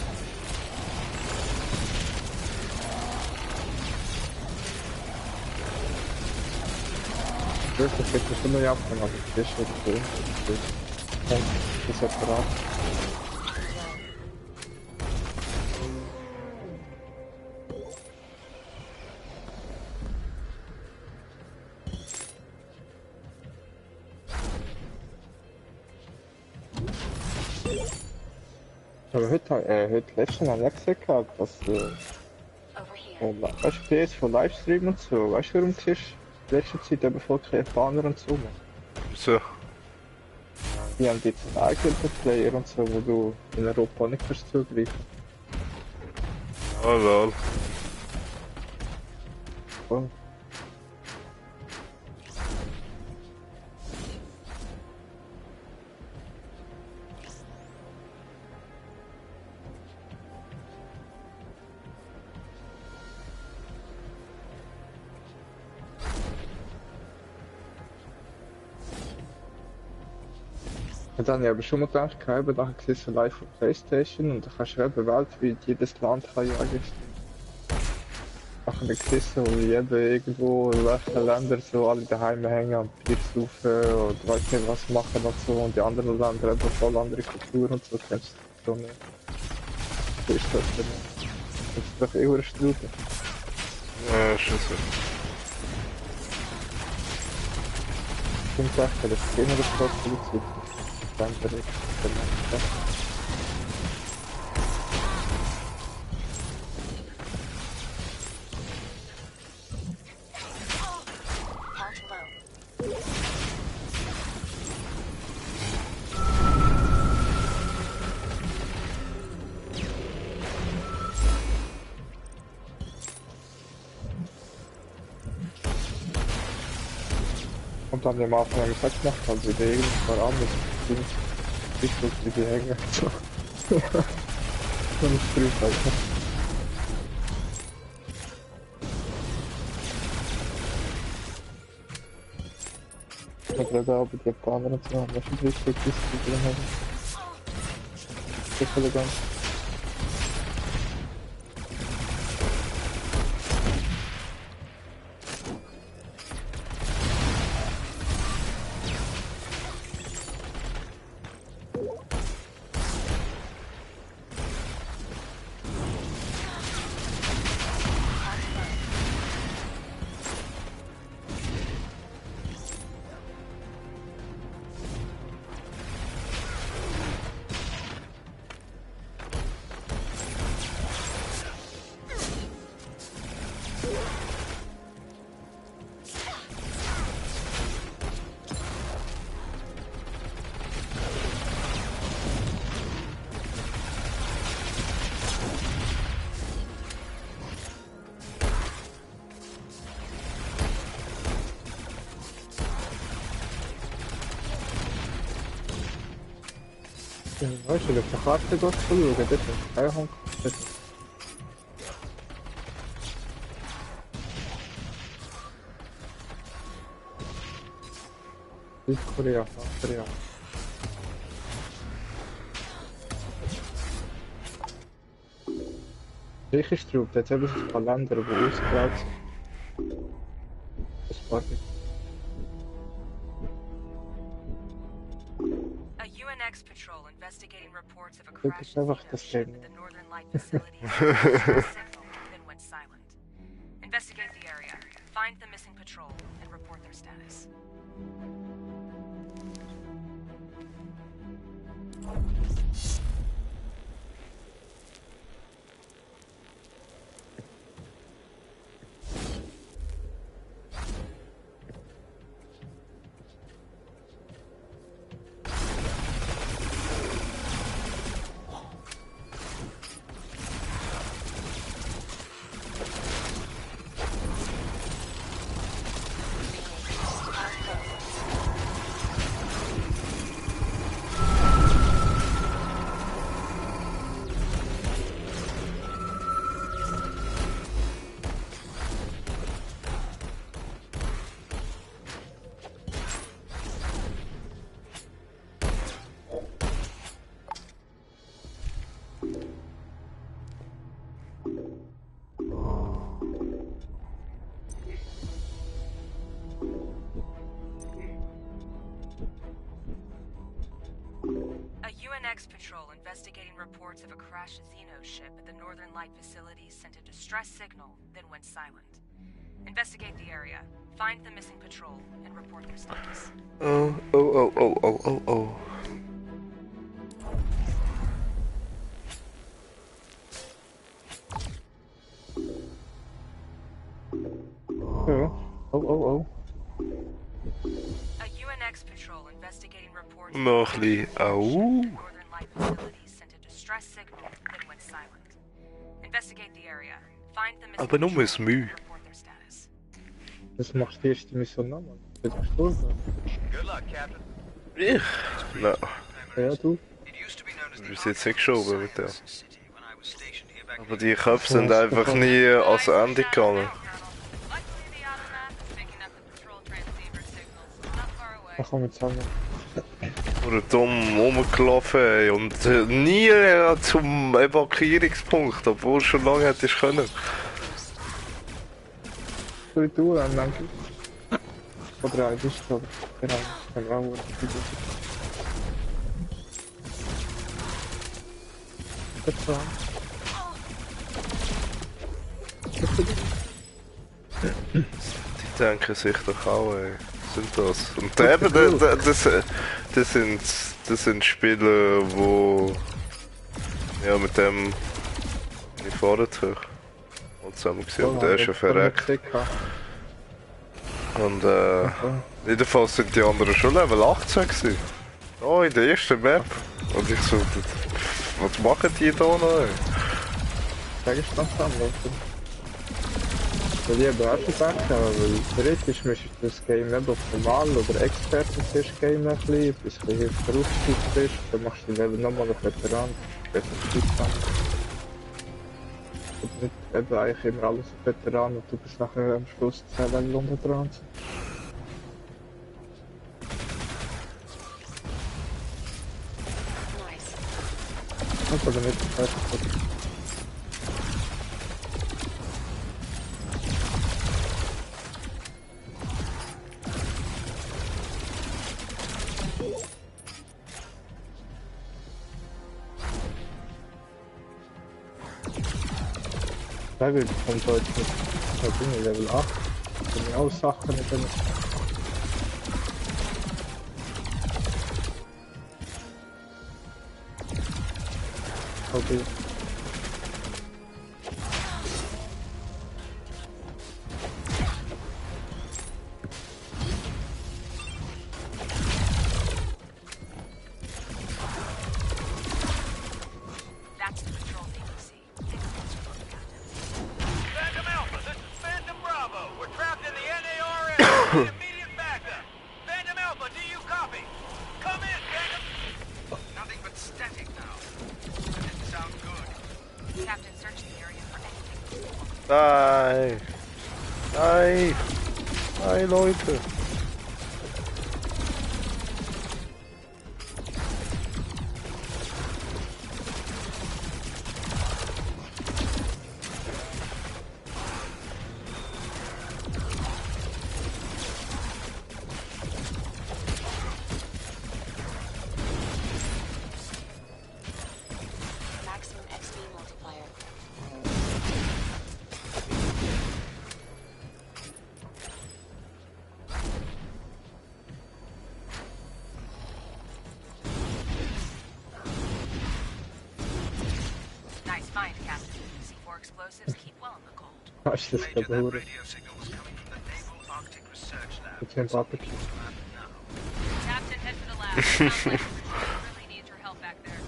Das wird schon mal Japan, aber das ist nicht cool. Das ist separat. Aber heute letztens haben wir gesagt gehabt, dass, Over here. weißt du, PS von Livestream und so, weißt du, warum siehst du in letzter Zeit eben voll keine Japaner und so machen? So. Die haben jetzt einen eigenen Player und so, wo du in Europa nicht kannst zugreifen. Oh lol. Oh. Und dann habe ich aber schon mal gedacht, eben, da siehst du live auf Playstation und da kannst du eben weltweit, jedes Land kann ja eigentlich. Nachher siehst du, wie irgendwo in welchen Ländern so alle daheim hängen und Bier saufen und weiss nicht was machen und so und die anderen Länder haben voll andere Kultur und so, kennst du so nicht. So ist das denn. Das ist doch eher ein Strudel. Ja, schon so. stimmt echt, das ist immer das Problem zu dann direkt der nächste. Health low. Und dann am Anfang habe ich gesagt, macht halt wieder irgendwas war anders. Ich wusste die hängen. So. Und ich drübe halt. Ich habe gerade auch die Japaner zu haben, das ist wichtig, dass die drin haben. Das ist elegant. Weißt du, auf der Karte geht zu schauen, dort ist kein Hang. Südkorea, Nordkorea. Griechisch drauf, dort haben sie ein paar Länder, die ausgebaut sind. Das war nicht. A UNX patrol investigating reports of a Look, crash it's einfach at das the Leben. Northern Light facility signal, then went silent. Investigate the area, find the missing patrol, and report their status. A UNX patrol investigating reports of a crashed Xeno ship at the Northern Light facility sent a distress signal, then went silent. Investigate the area, find the missing patrol, and report their status. Oh. Oh. A UNX patrol investigating reports Noch ein bisschen. Au. Northern Light facilities sent a distress signal, then went silent. Investigate the area, find the missing Aber nur patrol, das Mühe. and report their status. Das machst die erste Mission nochmal. Bin ich gestorben? Good luck, Captain. Ich? Nein. Ja, du. It used to be known as Du the bist jetzt geschoben mit der. City when I was stationed here back Aber die Köpfe sind einfach nie ans Ende gegangen. Luckily, the automat is picking up the patrol transceiver signals not far away. Da kommen wir zusammen. Oder dumm rumgelaufen ey, und nie zum Evakuierungspunkt, obwohl du schon lange hättest können. Soll ich tun, dann danke ich. Oder ein bisschen, aber genau. Dann auch das war. Die denken sich doch auch, ey. sind das. Und eben, das sind Spiele, wo... Ja, mit dem... Ich vorher zusammen gesehen, aber der ist ja verreckt. Und jedenfalls sind die anderen schon Level 18 gewesen. Oh, in der ersten Map. Und ich so, was machen die da noch? Sag ich ganz anders. Weil ich aber auch schon gesagt habe, weil theoretisch müsstest du das Game eben auf normal oder Experten zuerst Game ein bisschen, bis du hier vorausgeschickt bist, dann machst du eben nochmal auf Veteran, besser Zeit. Und nicht eben eigentlich immer alles auf Veteran und du bist nachher am Schluss 10 Level unter dran. Nice. Aber nicht fertig. Da wird von Deutsch mit Level 8. Kann ich auch Sachen mit dem. Okay. That's the patrol thing you see. Take a closer look, Captain. Phantom Alpha, this is Phantom Bravo. We're trapped in the NARL. We need immediate backup. Phantom Alpha, do you copy? Come in, Phantom. Nothing but static now. That didn't sound good. Captain, search the area for anything. Nein! Nein! Nein, Leute! Maximum XP multiplier. Nice find, Captain. C4 explosives keep well in the cold. Hast du das Major, that gehört? radio signal was coming from the Naval Arctic Research Lab. Ich bin Patrick. Now. Captain, head for the lab. Sounds like the patrol really needs your help back there.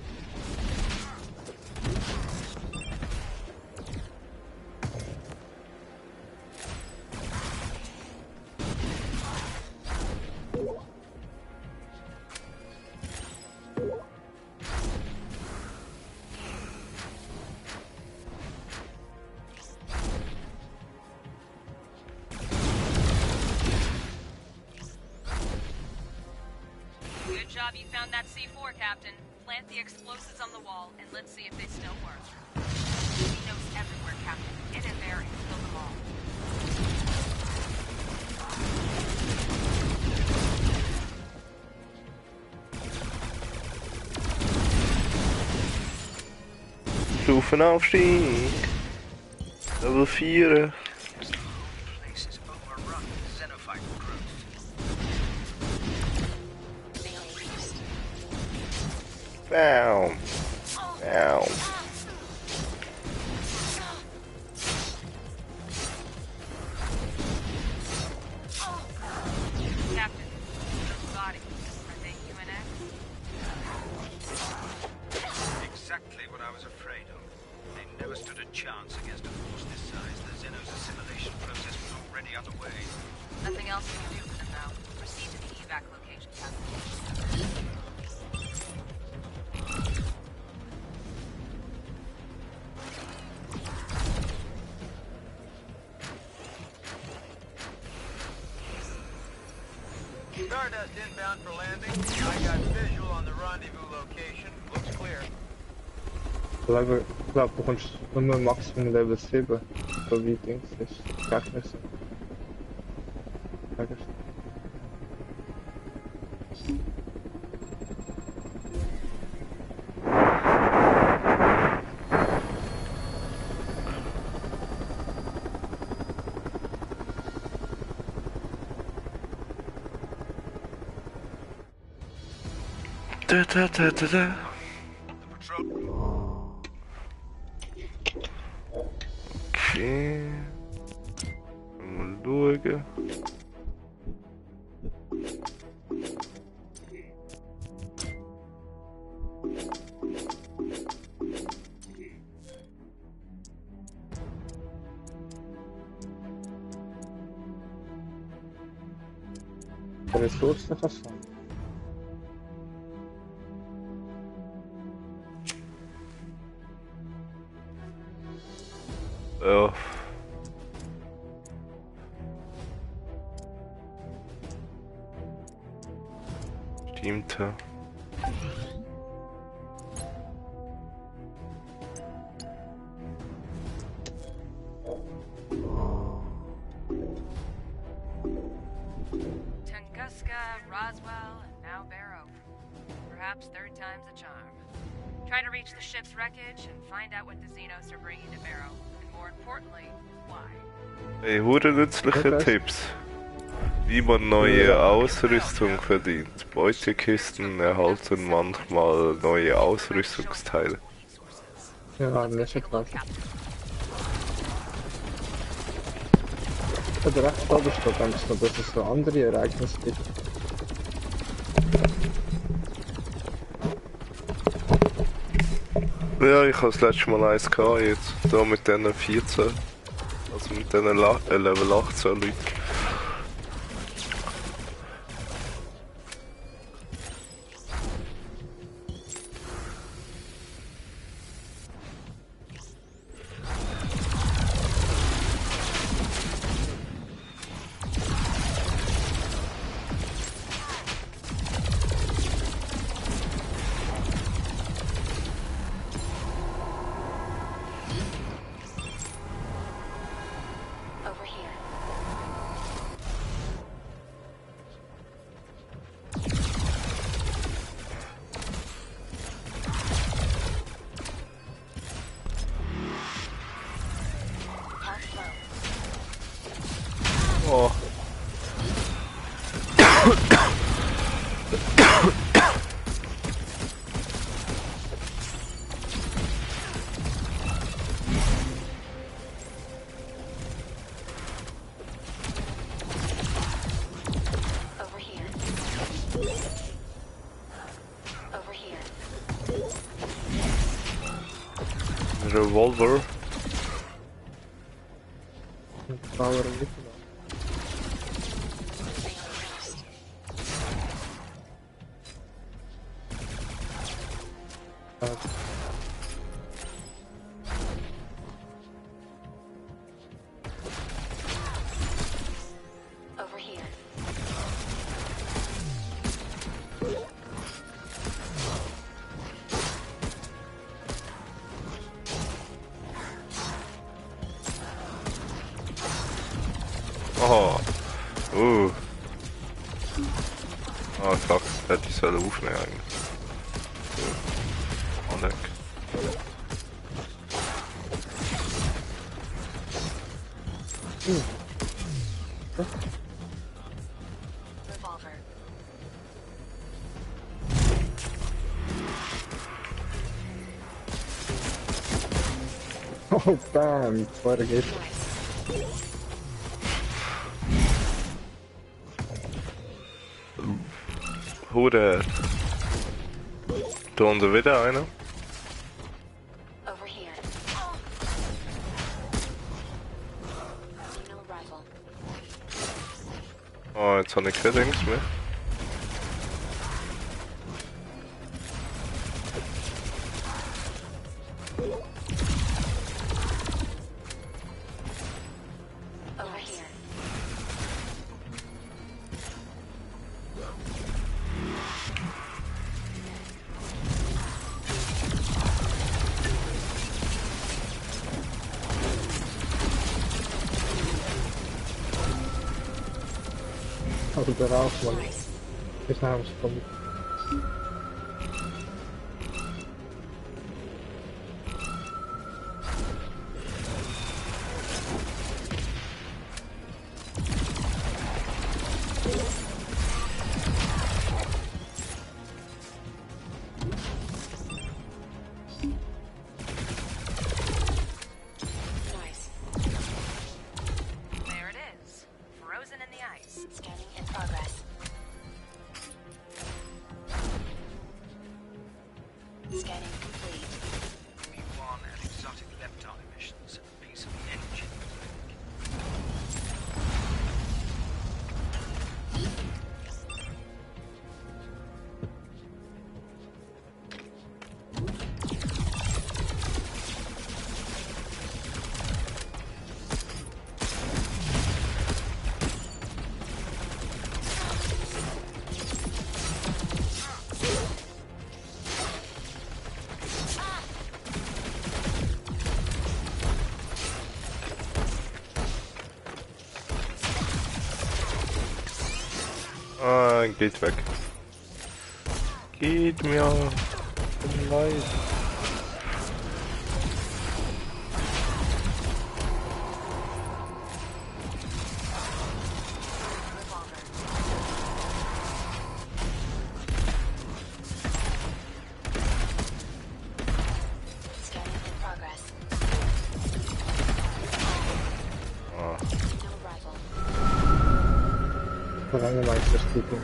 Good job you found that C4, Captain. Plant the explosives on the wall, and let's see if they still work. Knows everywhere, Captain. Get in there and kill them all. Stufenaufstieg! Level 4! Place is overrun with xenophyte growth. Alien beast. Bam! Bam! Captain, those bodies, are they UNX? Exactly what I was afraid of. They never stood a chance against a force this size. The Xenos assimilation process was already underway. Nothing else we can do for them now. Proceed to the evac location, Captain. Stardust inbound for landing. I got visual on the rendezvous location. Looks clear. Level, ich glaube, du kommst nur Maximum Level 7, so wie Dings ist. Gegner sind. Gegner sind. Da, da, da, da, da. The patrol. Okay. Mal schauen. Ressourcen kann sein. Ja. Stimmt, ja. Tunguska, Roswell, and now Barrow. Perhaps third time's a charm. Try to reach the ship's wreckage and find out what the Xenos are bringing to Barrow. And more importantly, why. Hey, hure nützliche Okay. Tipps. Wie man neue Ausrüstung verdient. Beutekisten erhalten manchmal neue Ausrüstungsteile. Ja, nicht etwas. Der rechts oben steht eigentlich noch, dass es so andere Ereignisse gibt. Ja, ich habe das letzte Mal eins gehabt, jetzt da mit diesen 14. Also mit diesen Level 18 Leuten. Over here. Health low. Oh. Over here. Over here. Revolver. Power und nicht Stay on rest. mehr. Over here. Oh. Ah, fuck. Hätte ich sollen aufnehmen eigentlich. So. Oh, leck. Revolver. Oh, bam, zwei geht. Nice. Hure. Da unten wieder einer. Over here. Xeno rifle. Oh, jetzt habe ich kein Dings mehr. Over here. Also der Rauch, man. Nice. Ich habe es kommen. Nein, geht weg. Geht mir. Nein. Scanning in progress. Ah. No rival. Rangemeister speaking.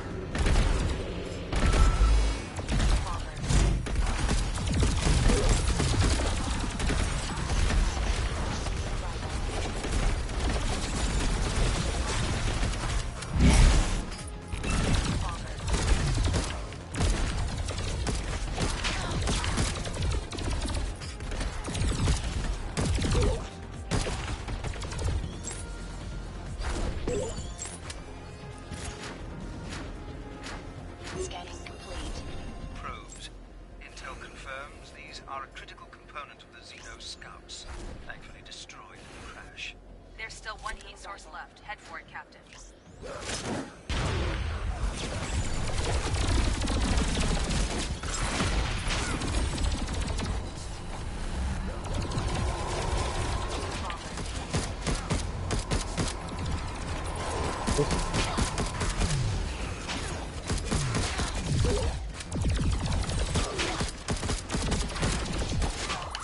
Scanning complete. Probes. Intel confirms these are a critical component of the Xeno scouts. Thankfully destroyed in the crash. There's still one heat source left. Head for it, Captain.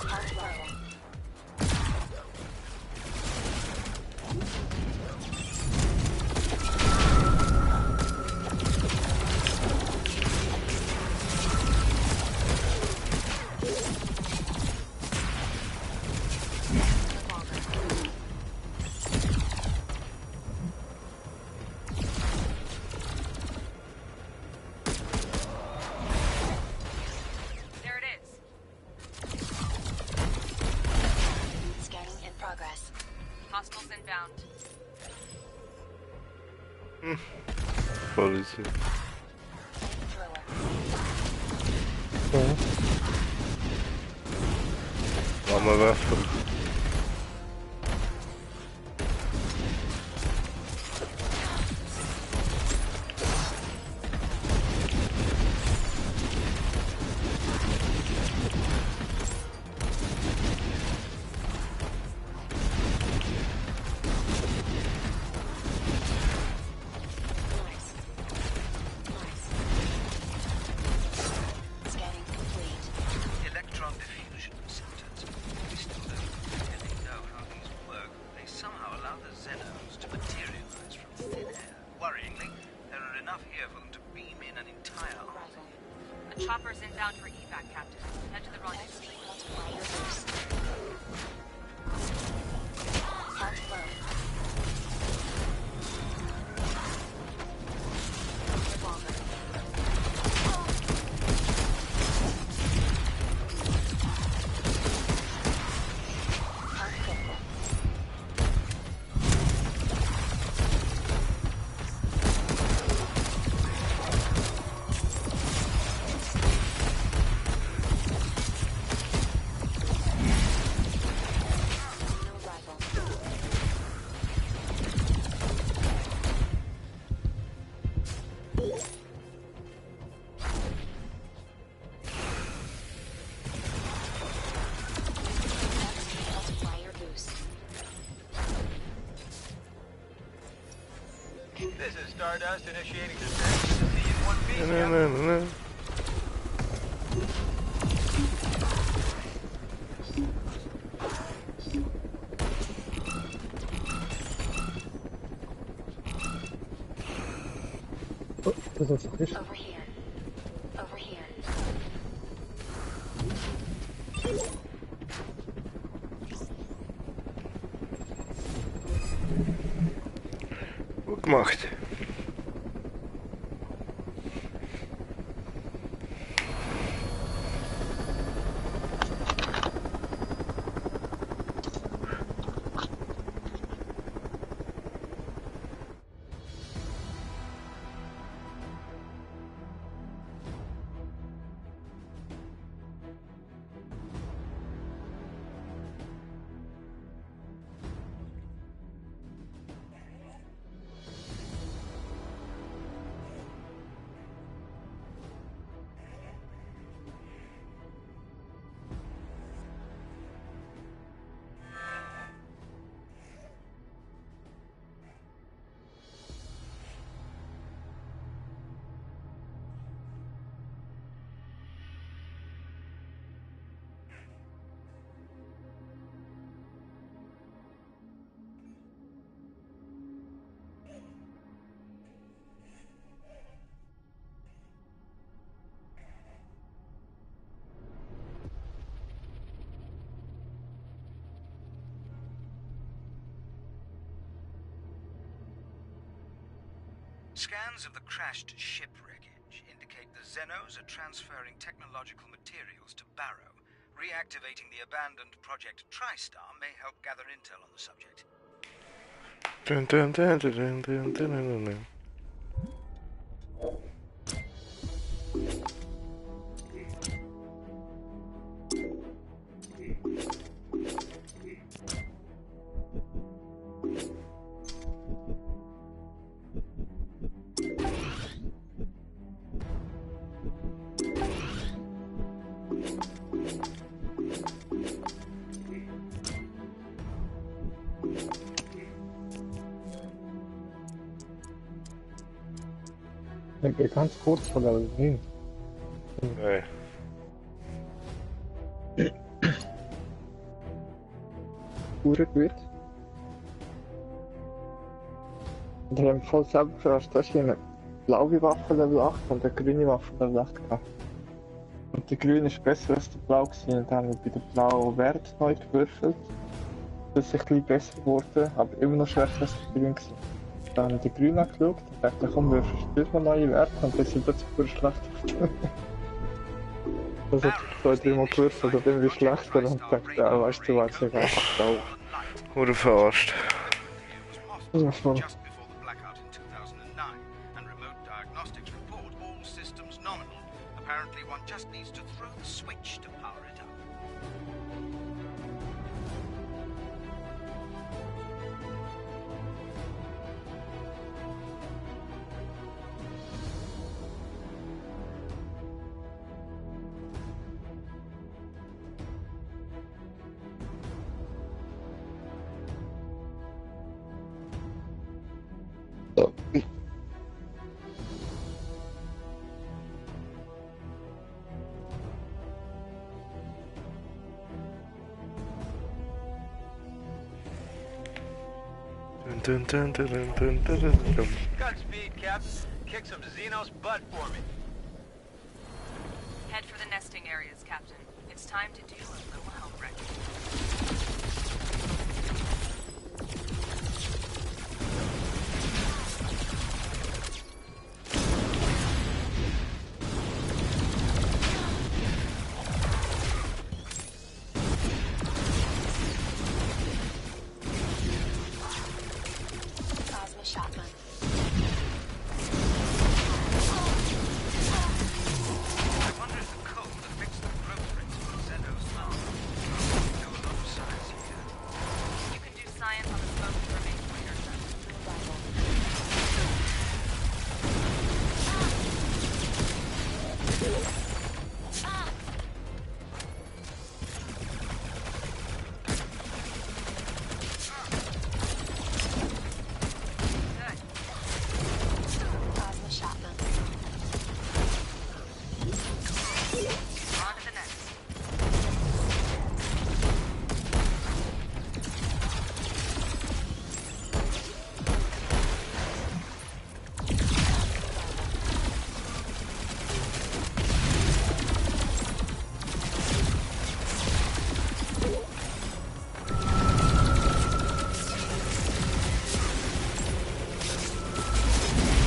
Hard rival. There it is. Scanning in progress. Hostiles inbound. Voll easy. Flamethrower. Ja. Flammenwerfer. Nice. Nice. Scanning complete. Electron diffusion centers. We still don't really know how these work. They somehow allow the Xenos to materialize from thin air. Worryingly, there are enough here for them to beam in an entire army. Rival. A chopper's inbound for evac, Captain. Head to the rendezvous. XP multiplier boost. Halt low. Revolver. Halt critical. No rival. XP multiplier boost. This is Stardust initiating descent to the C-1B. No, Captain. no, no, no. Oh, dat is toch is. Over here. Over here. Gut gemacht. Scans of the crashed ship wreckage indicate the Xenos are transferring technological materials to Barrow. Reactivating the abandoned Project TriStar may help gather intel on the subject. Dun, dun, dun, dun, dun, dun, dun, dun, dun. Ich bin ganz kurz vor der Linie. Nee. Uhr gut. Und ich habe mich voll selber überrascht, da ist eine blaue Waffe Level 8 und eine grüne Waffe Level 8 gehabt. Und die grüne ist besser als die blau gewesen, und dann habe ich bei der blauen Wert neu gewürfelt. Das ist ein bisschen besser geworden, aber immer noch schwächer als die grüne gewesen. Dann habe ich die grüne angeschaut und dachte, komm, würfelst du mal neue Werte und das sind plötzlich pur schlecht geworden. Das hat 2-3 Mal gewürfelt und irgendwie schlechter und dachte, ja, weißt du was, ich einfach da. Oder verarscht. Ja, voll. Just before the blackout in 2009, and remote diagnostics report all systems nominal. Apparently, one just needs to throw the switch to power it up. So. Dun, dun, dun, dun, dun, dun, dun, dun. Godspeed, Captain. Kick some Xenos butt for me. Head for the nesting areas, Captain. It's time to do a little home wrecking. Plasma shotgun. I wonder if the code affects the growth rates of the Xenos now. Do a lot of science here. You can do science on the smoke that remains later, then. Arrival. Good. Plasma shotgun. On to the next.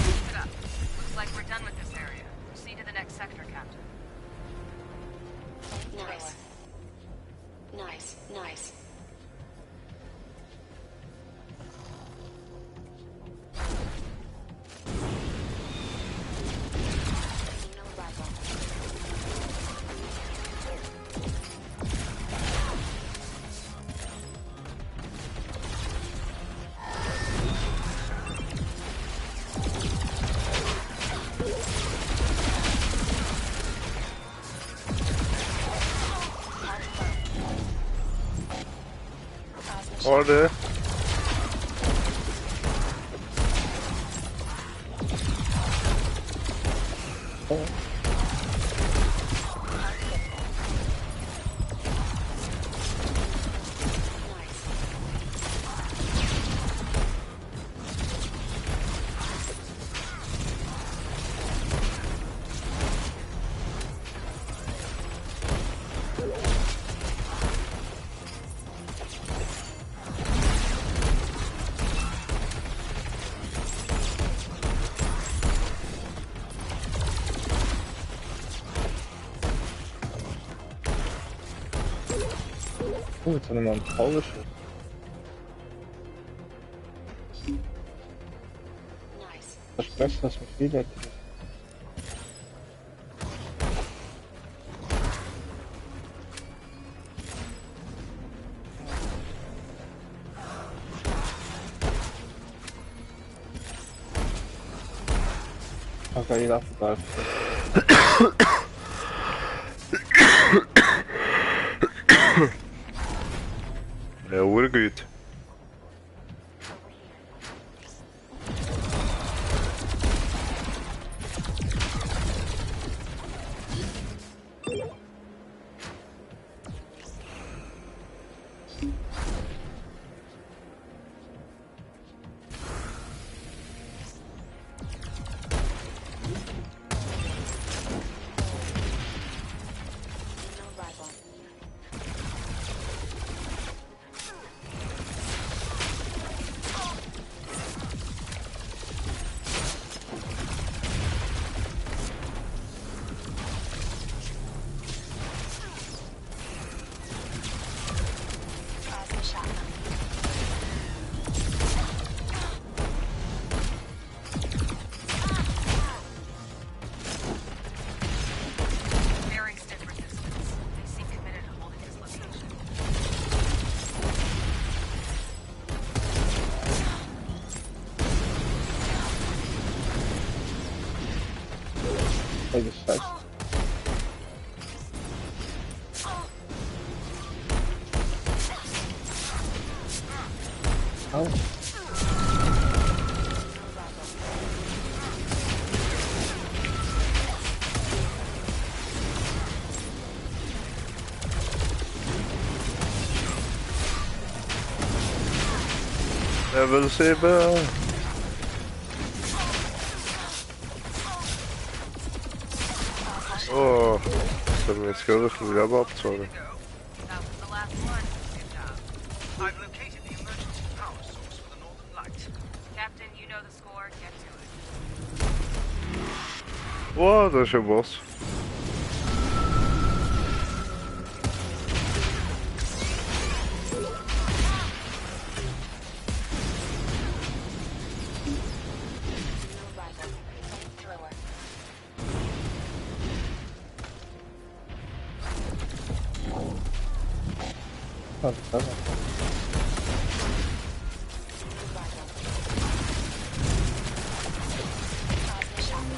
Keep it up. Looks like we're done with this area. Proceed to the next sector, Captain. Nice. Nice. Nice. No arrival. Plasma shotgun. Order. Nice. Oh, jetzt haben wir einen Powerschuss. Nice. Das ist besser als mit Spieler. Okay, ich darf da. Ja, urgut. No rival. Plasma shotgun. Very stiff resistance. They seem committed to holding this location. Hey, das scheiße. Au. Level 7. Oh, das haben wir jetzt gerade ein bisschen Leben abgezogen. That was the last one. Good job. I've located the emergency power source for the Northern Light. Captain, you know the score. Get to it. Wow, das ist ein Boss. No rival. Flamethrower. Das ist No rival. Plasma shotgun.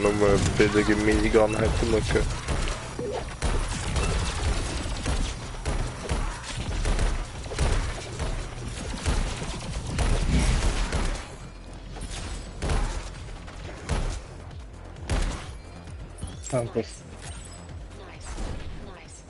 Nochmal eine billige Minigun hätten wir können. das. Nice. Nice.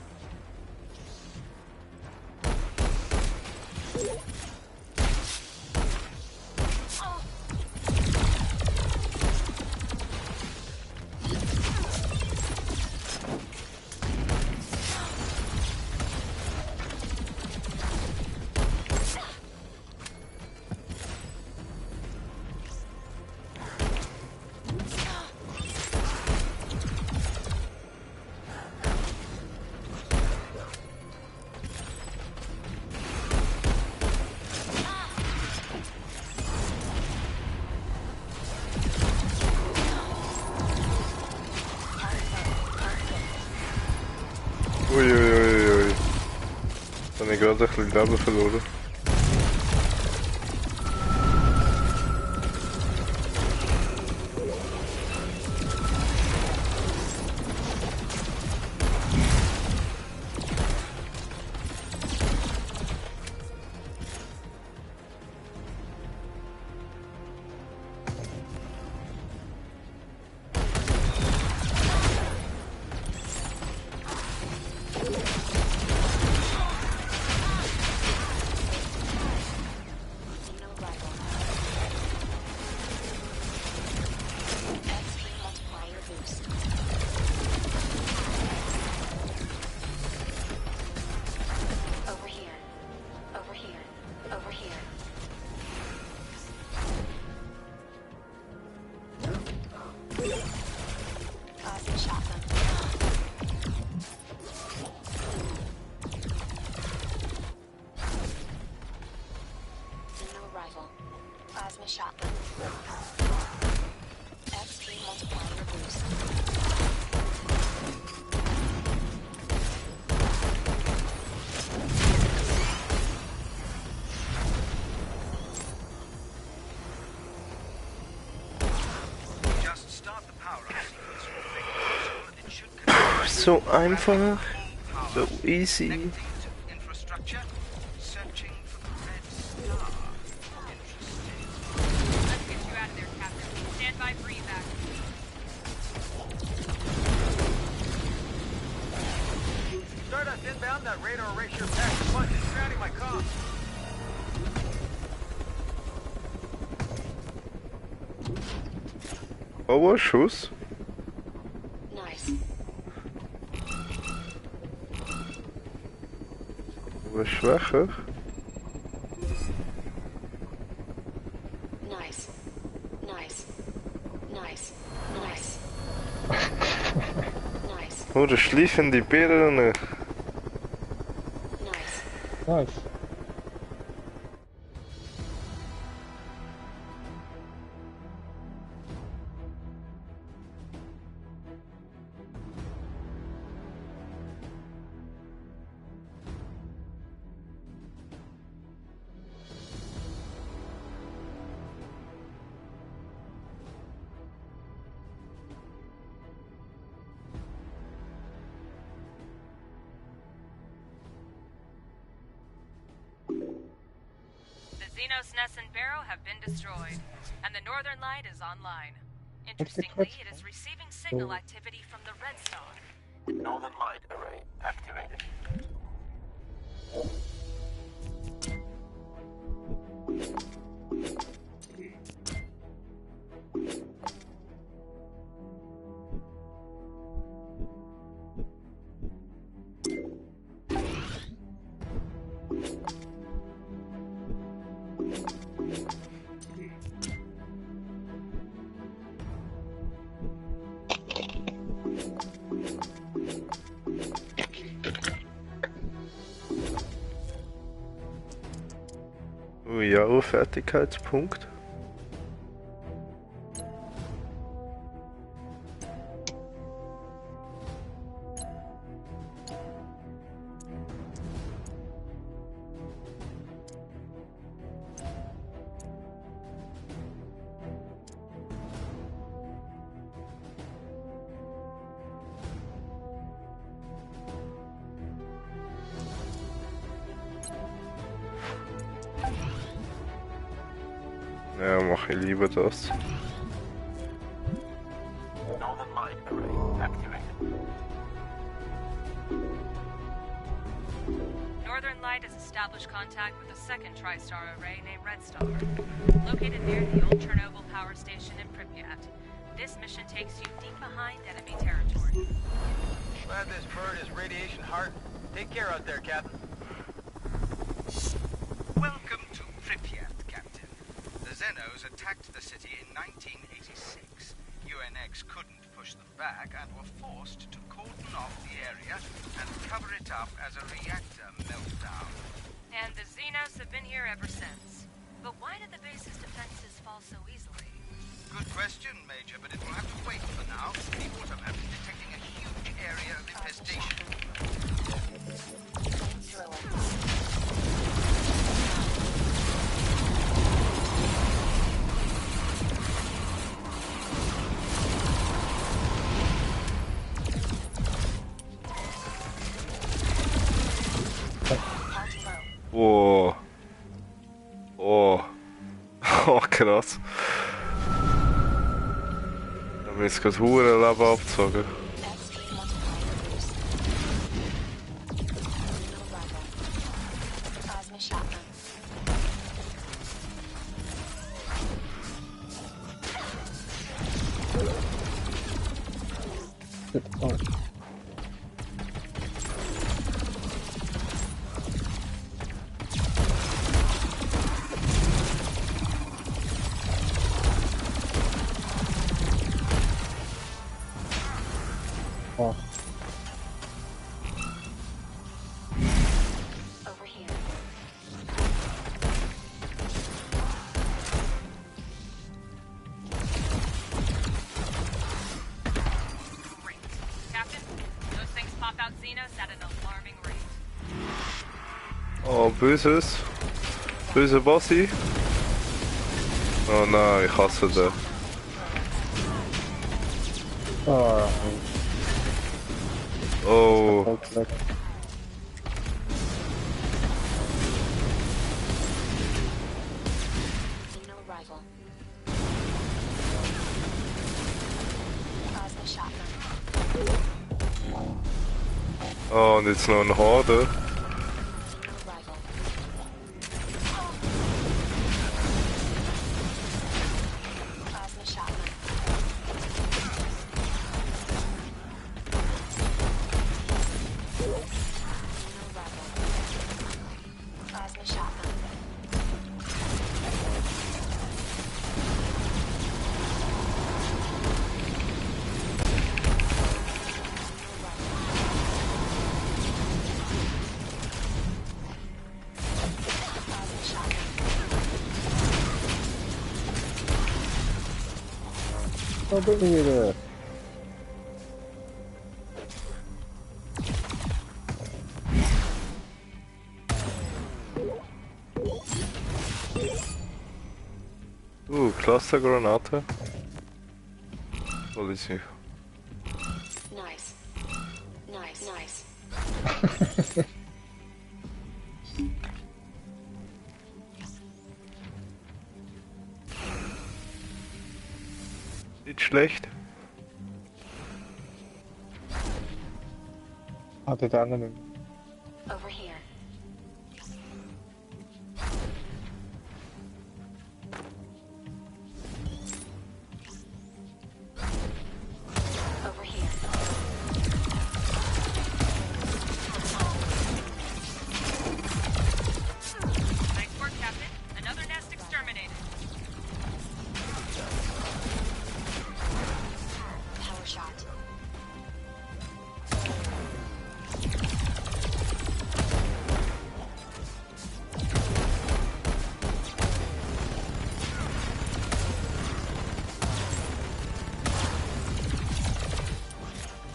Uiuiuiui. Dann habe ich gerade ein bisschen Leben verloren. so einfach. So easy. Connecting to infrastructure. Searching for the Red Star. Interesting. Let's get you out of there, Captain. Stand by for evac. Stardust inbound, that radar erasure pack punch is surrounding my comms. Wat was Schuss? Nice. Was schwächer. Nice. Nice. Nice. Nice. Nice. Oh, de schliefen die Birne. Nice. Nice. The Xenos Nest and Barrow have been destroyed, and the Northern Light is online. Interestingly, it is receiving signal activity from the Red Star. Northern Light Array activated. Oh ja, Fertigkeitspunkt. Ja, mach ich lieber das. Northern Light Array activated. Northern Light has established contact with a second TriStar array named Red Star, located near the old Chernobyl power station in Pripyat. This mission takes you deep behind enemy territory. Glad this bird is radiation hard. Take care out there, Captain. Welcome to Pripyat, Captain. The Xenos attacked the city in 1986. UNX couldn't push them back and were forced to cordon off the area and cover it up as a reactor meltdown. And the Xenos have been here ever since. But why did the base's defenses fall so easily? Good question, Major, but it will have to wait for now. The automap is detecting a huge area of infestation. Oh. Oh. Oh, krass. Da haben wir jetzt gerade Huren Leben abgezogen. Plasma shotgun. Oh. Oh. Over here. Great. Captain, those things pop out Xenos at an alarming rate. Oh, böses. Böse Bossi. Oh nein, ich hasse den. Oh. Oh, Ook lekker. Signal arrival. Plasma shotgun. oh, und jetzt noch ein Horde. Signal arrival. Plasma shotgun. Signal arrival. Plasma shotgun. Plasma shotgun. Wat ben je weer? Clustergranate. Hol ich sie. Nice. Nice. Nice. Nicht schlecht. Had het aan hem. Over here. Over here. Nice work, Captain. Another nest exterminated. Power shot.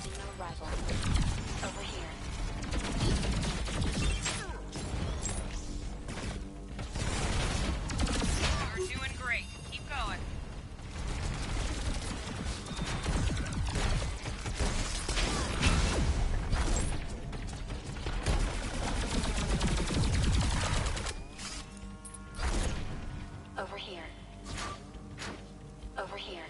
Signal arrival. Over here. You're doing great. Keep going. Over here. Over here.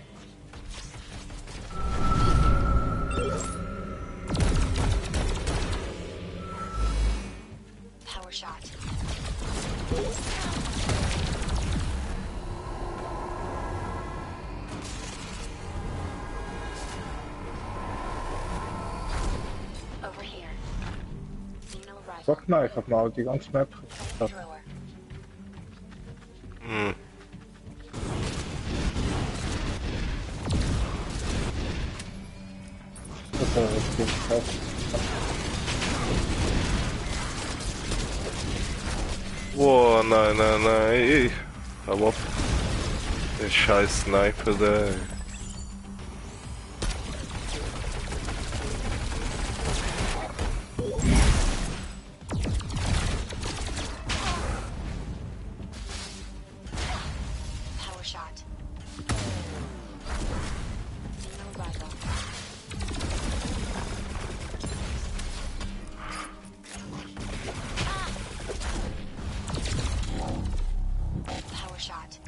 Power shot. Over here. Signal arrival. Wacht maar, ik heb mijn auto die ganze map gestart. Thrower. Hm. Dat is goed. Wow, nein, nein, nein. Hau auf. Der scheiß Sniper da. Ey. Power shot. Signal arrival. Power shot.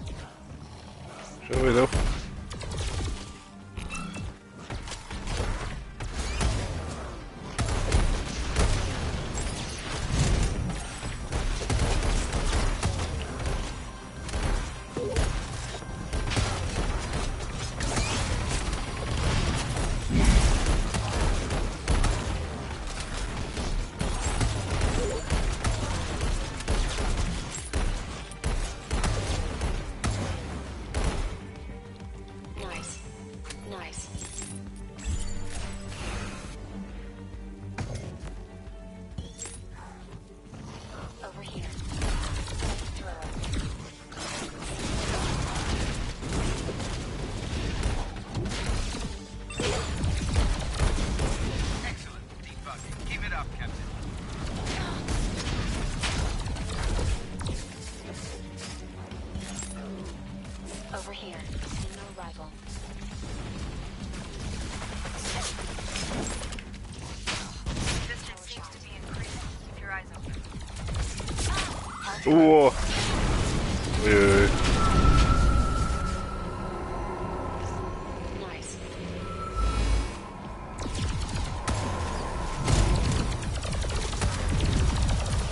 Schon wieder. Uiuiui. Nice.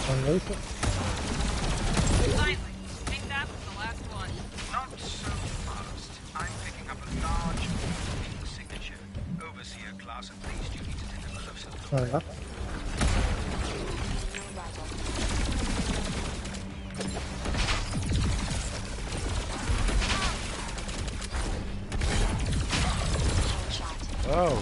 Ein Laser. Finally, I think that was the last one. Not so fast. I'm picking up a large moving signature. Overseer class at least. You need to take a closer look. Ah, ja. Signal arrival. Power shot. Wow.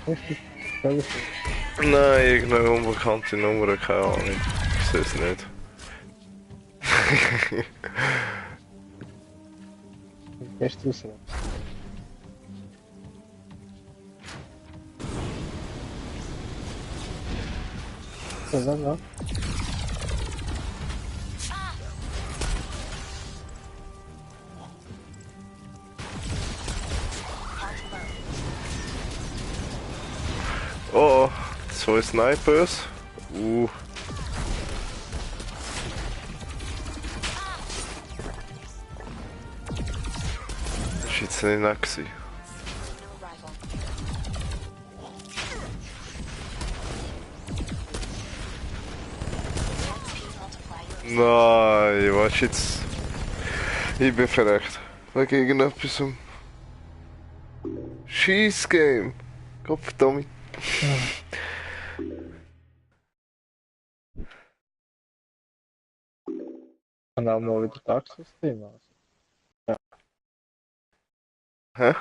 Richtig. Telefon. Nein, irgendeine unbekannte Nummer, keine Ahnung. Ich sehe es nicht. Gehst du raus? So, ja. Oh, zwei Snipers. Das war jetzt nicht nett gewesen. Signal arrival. EXP multiplier. Nein, was jetzt? Ich bin verreckt. Wegen irgendetwas. Scheiss-Game. Gottverdammt. Kann auch mal wieder Dark Souls Thema. Hä?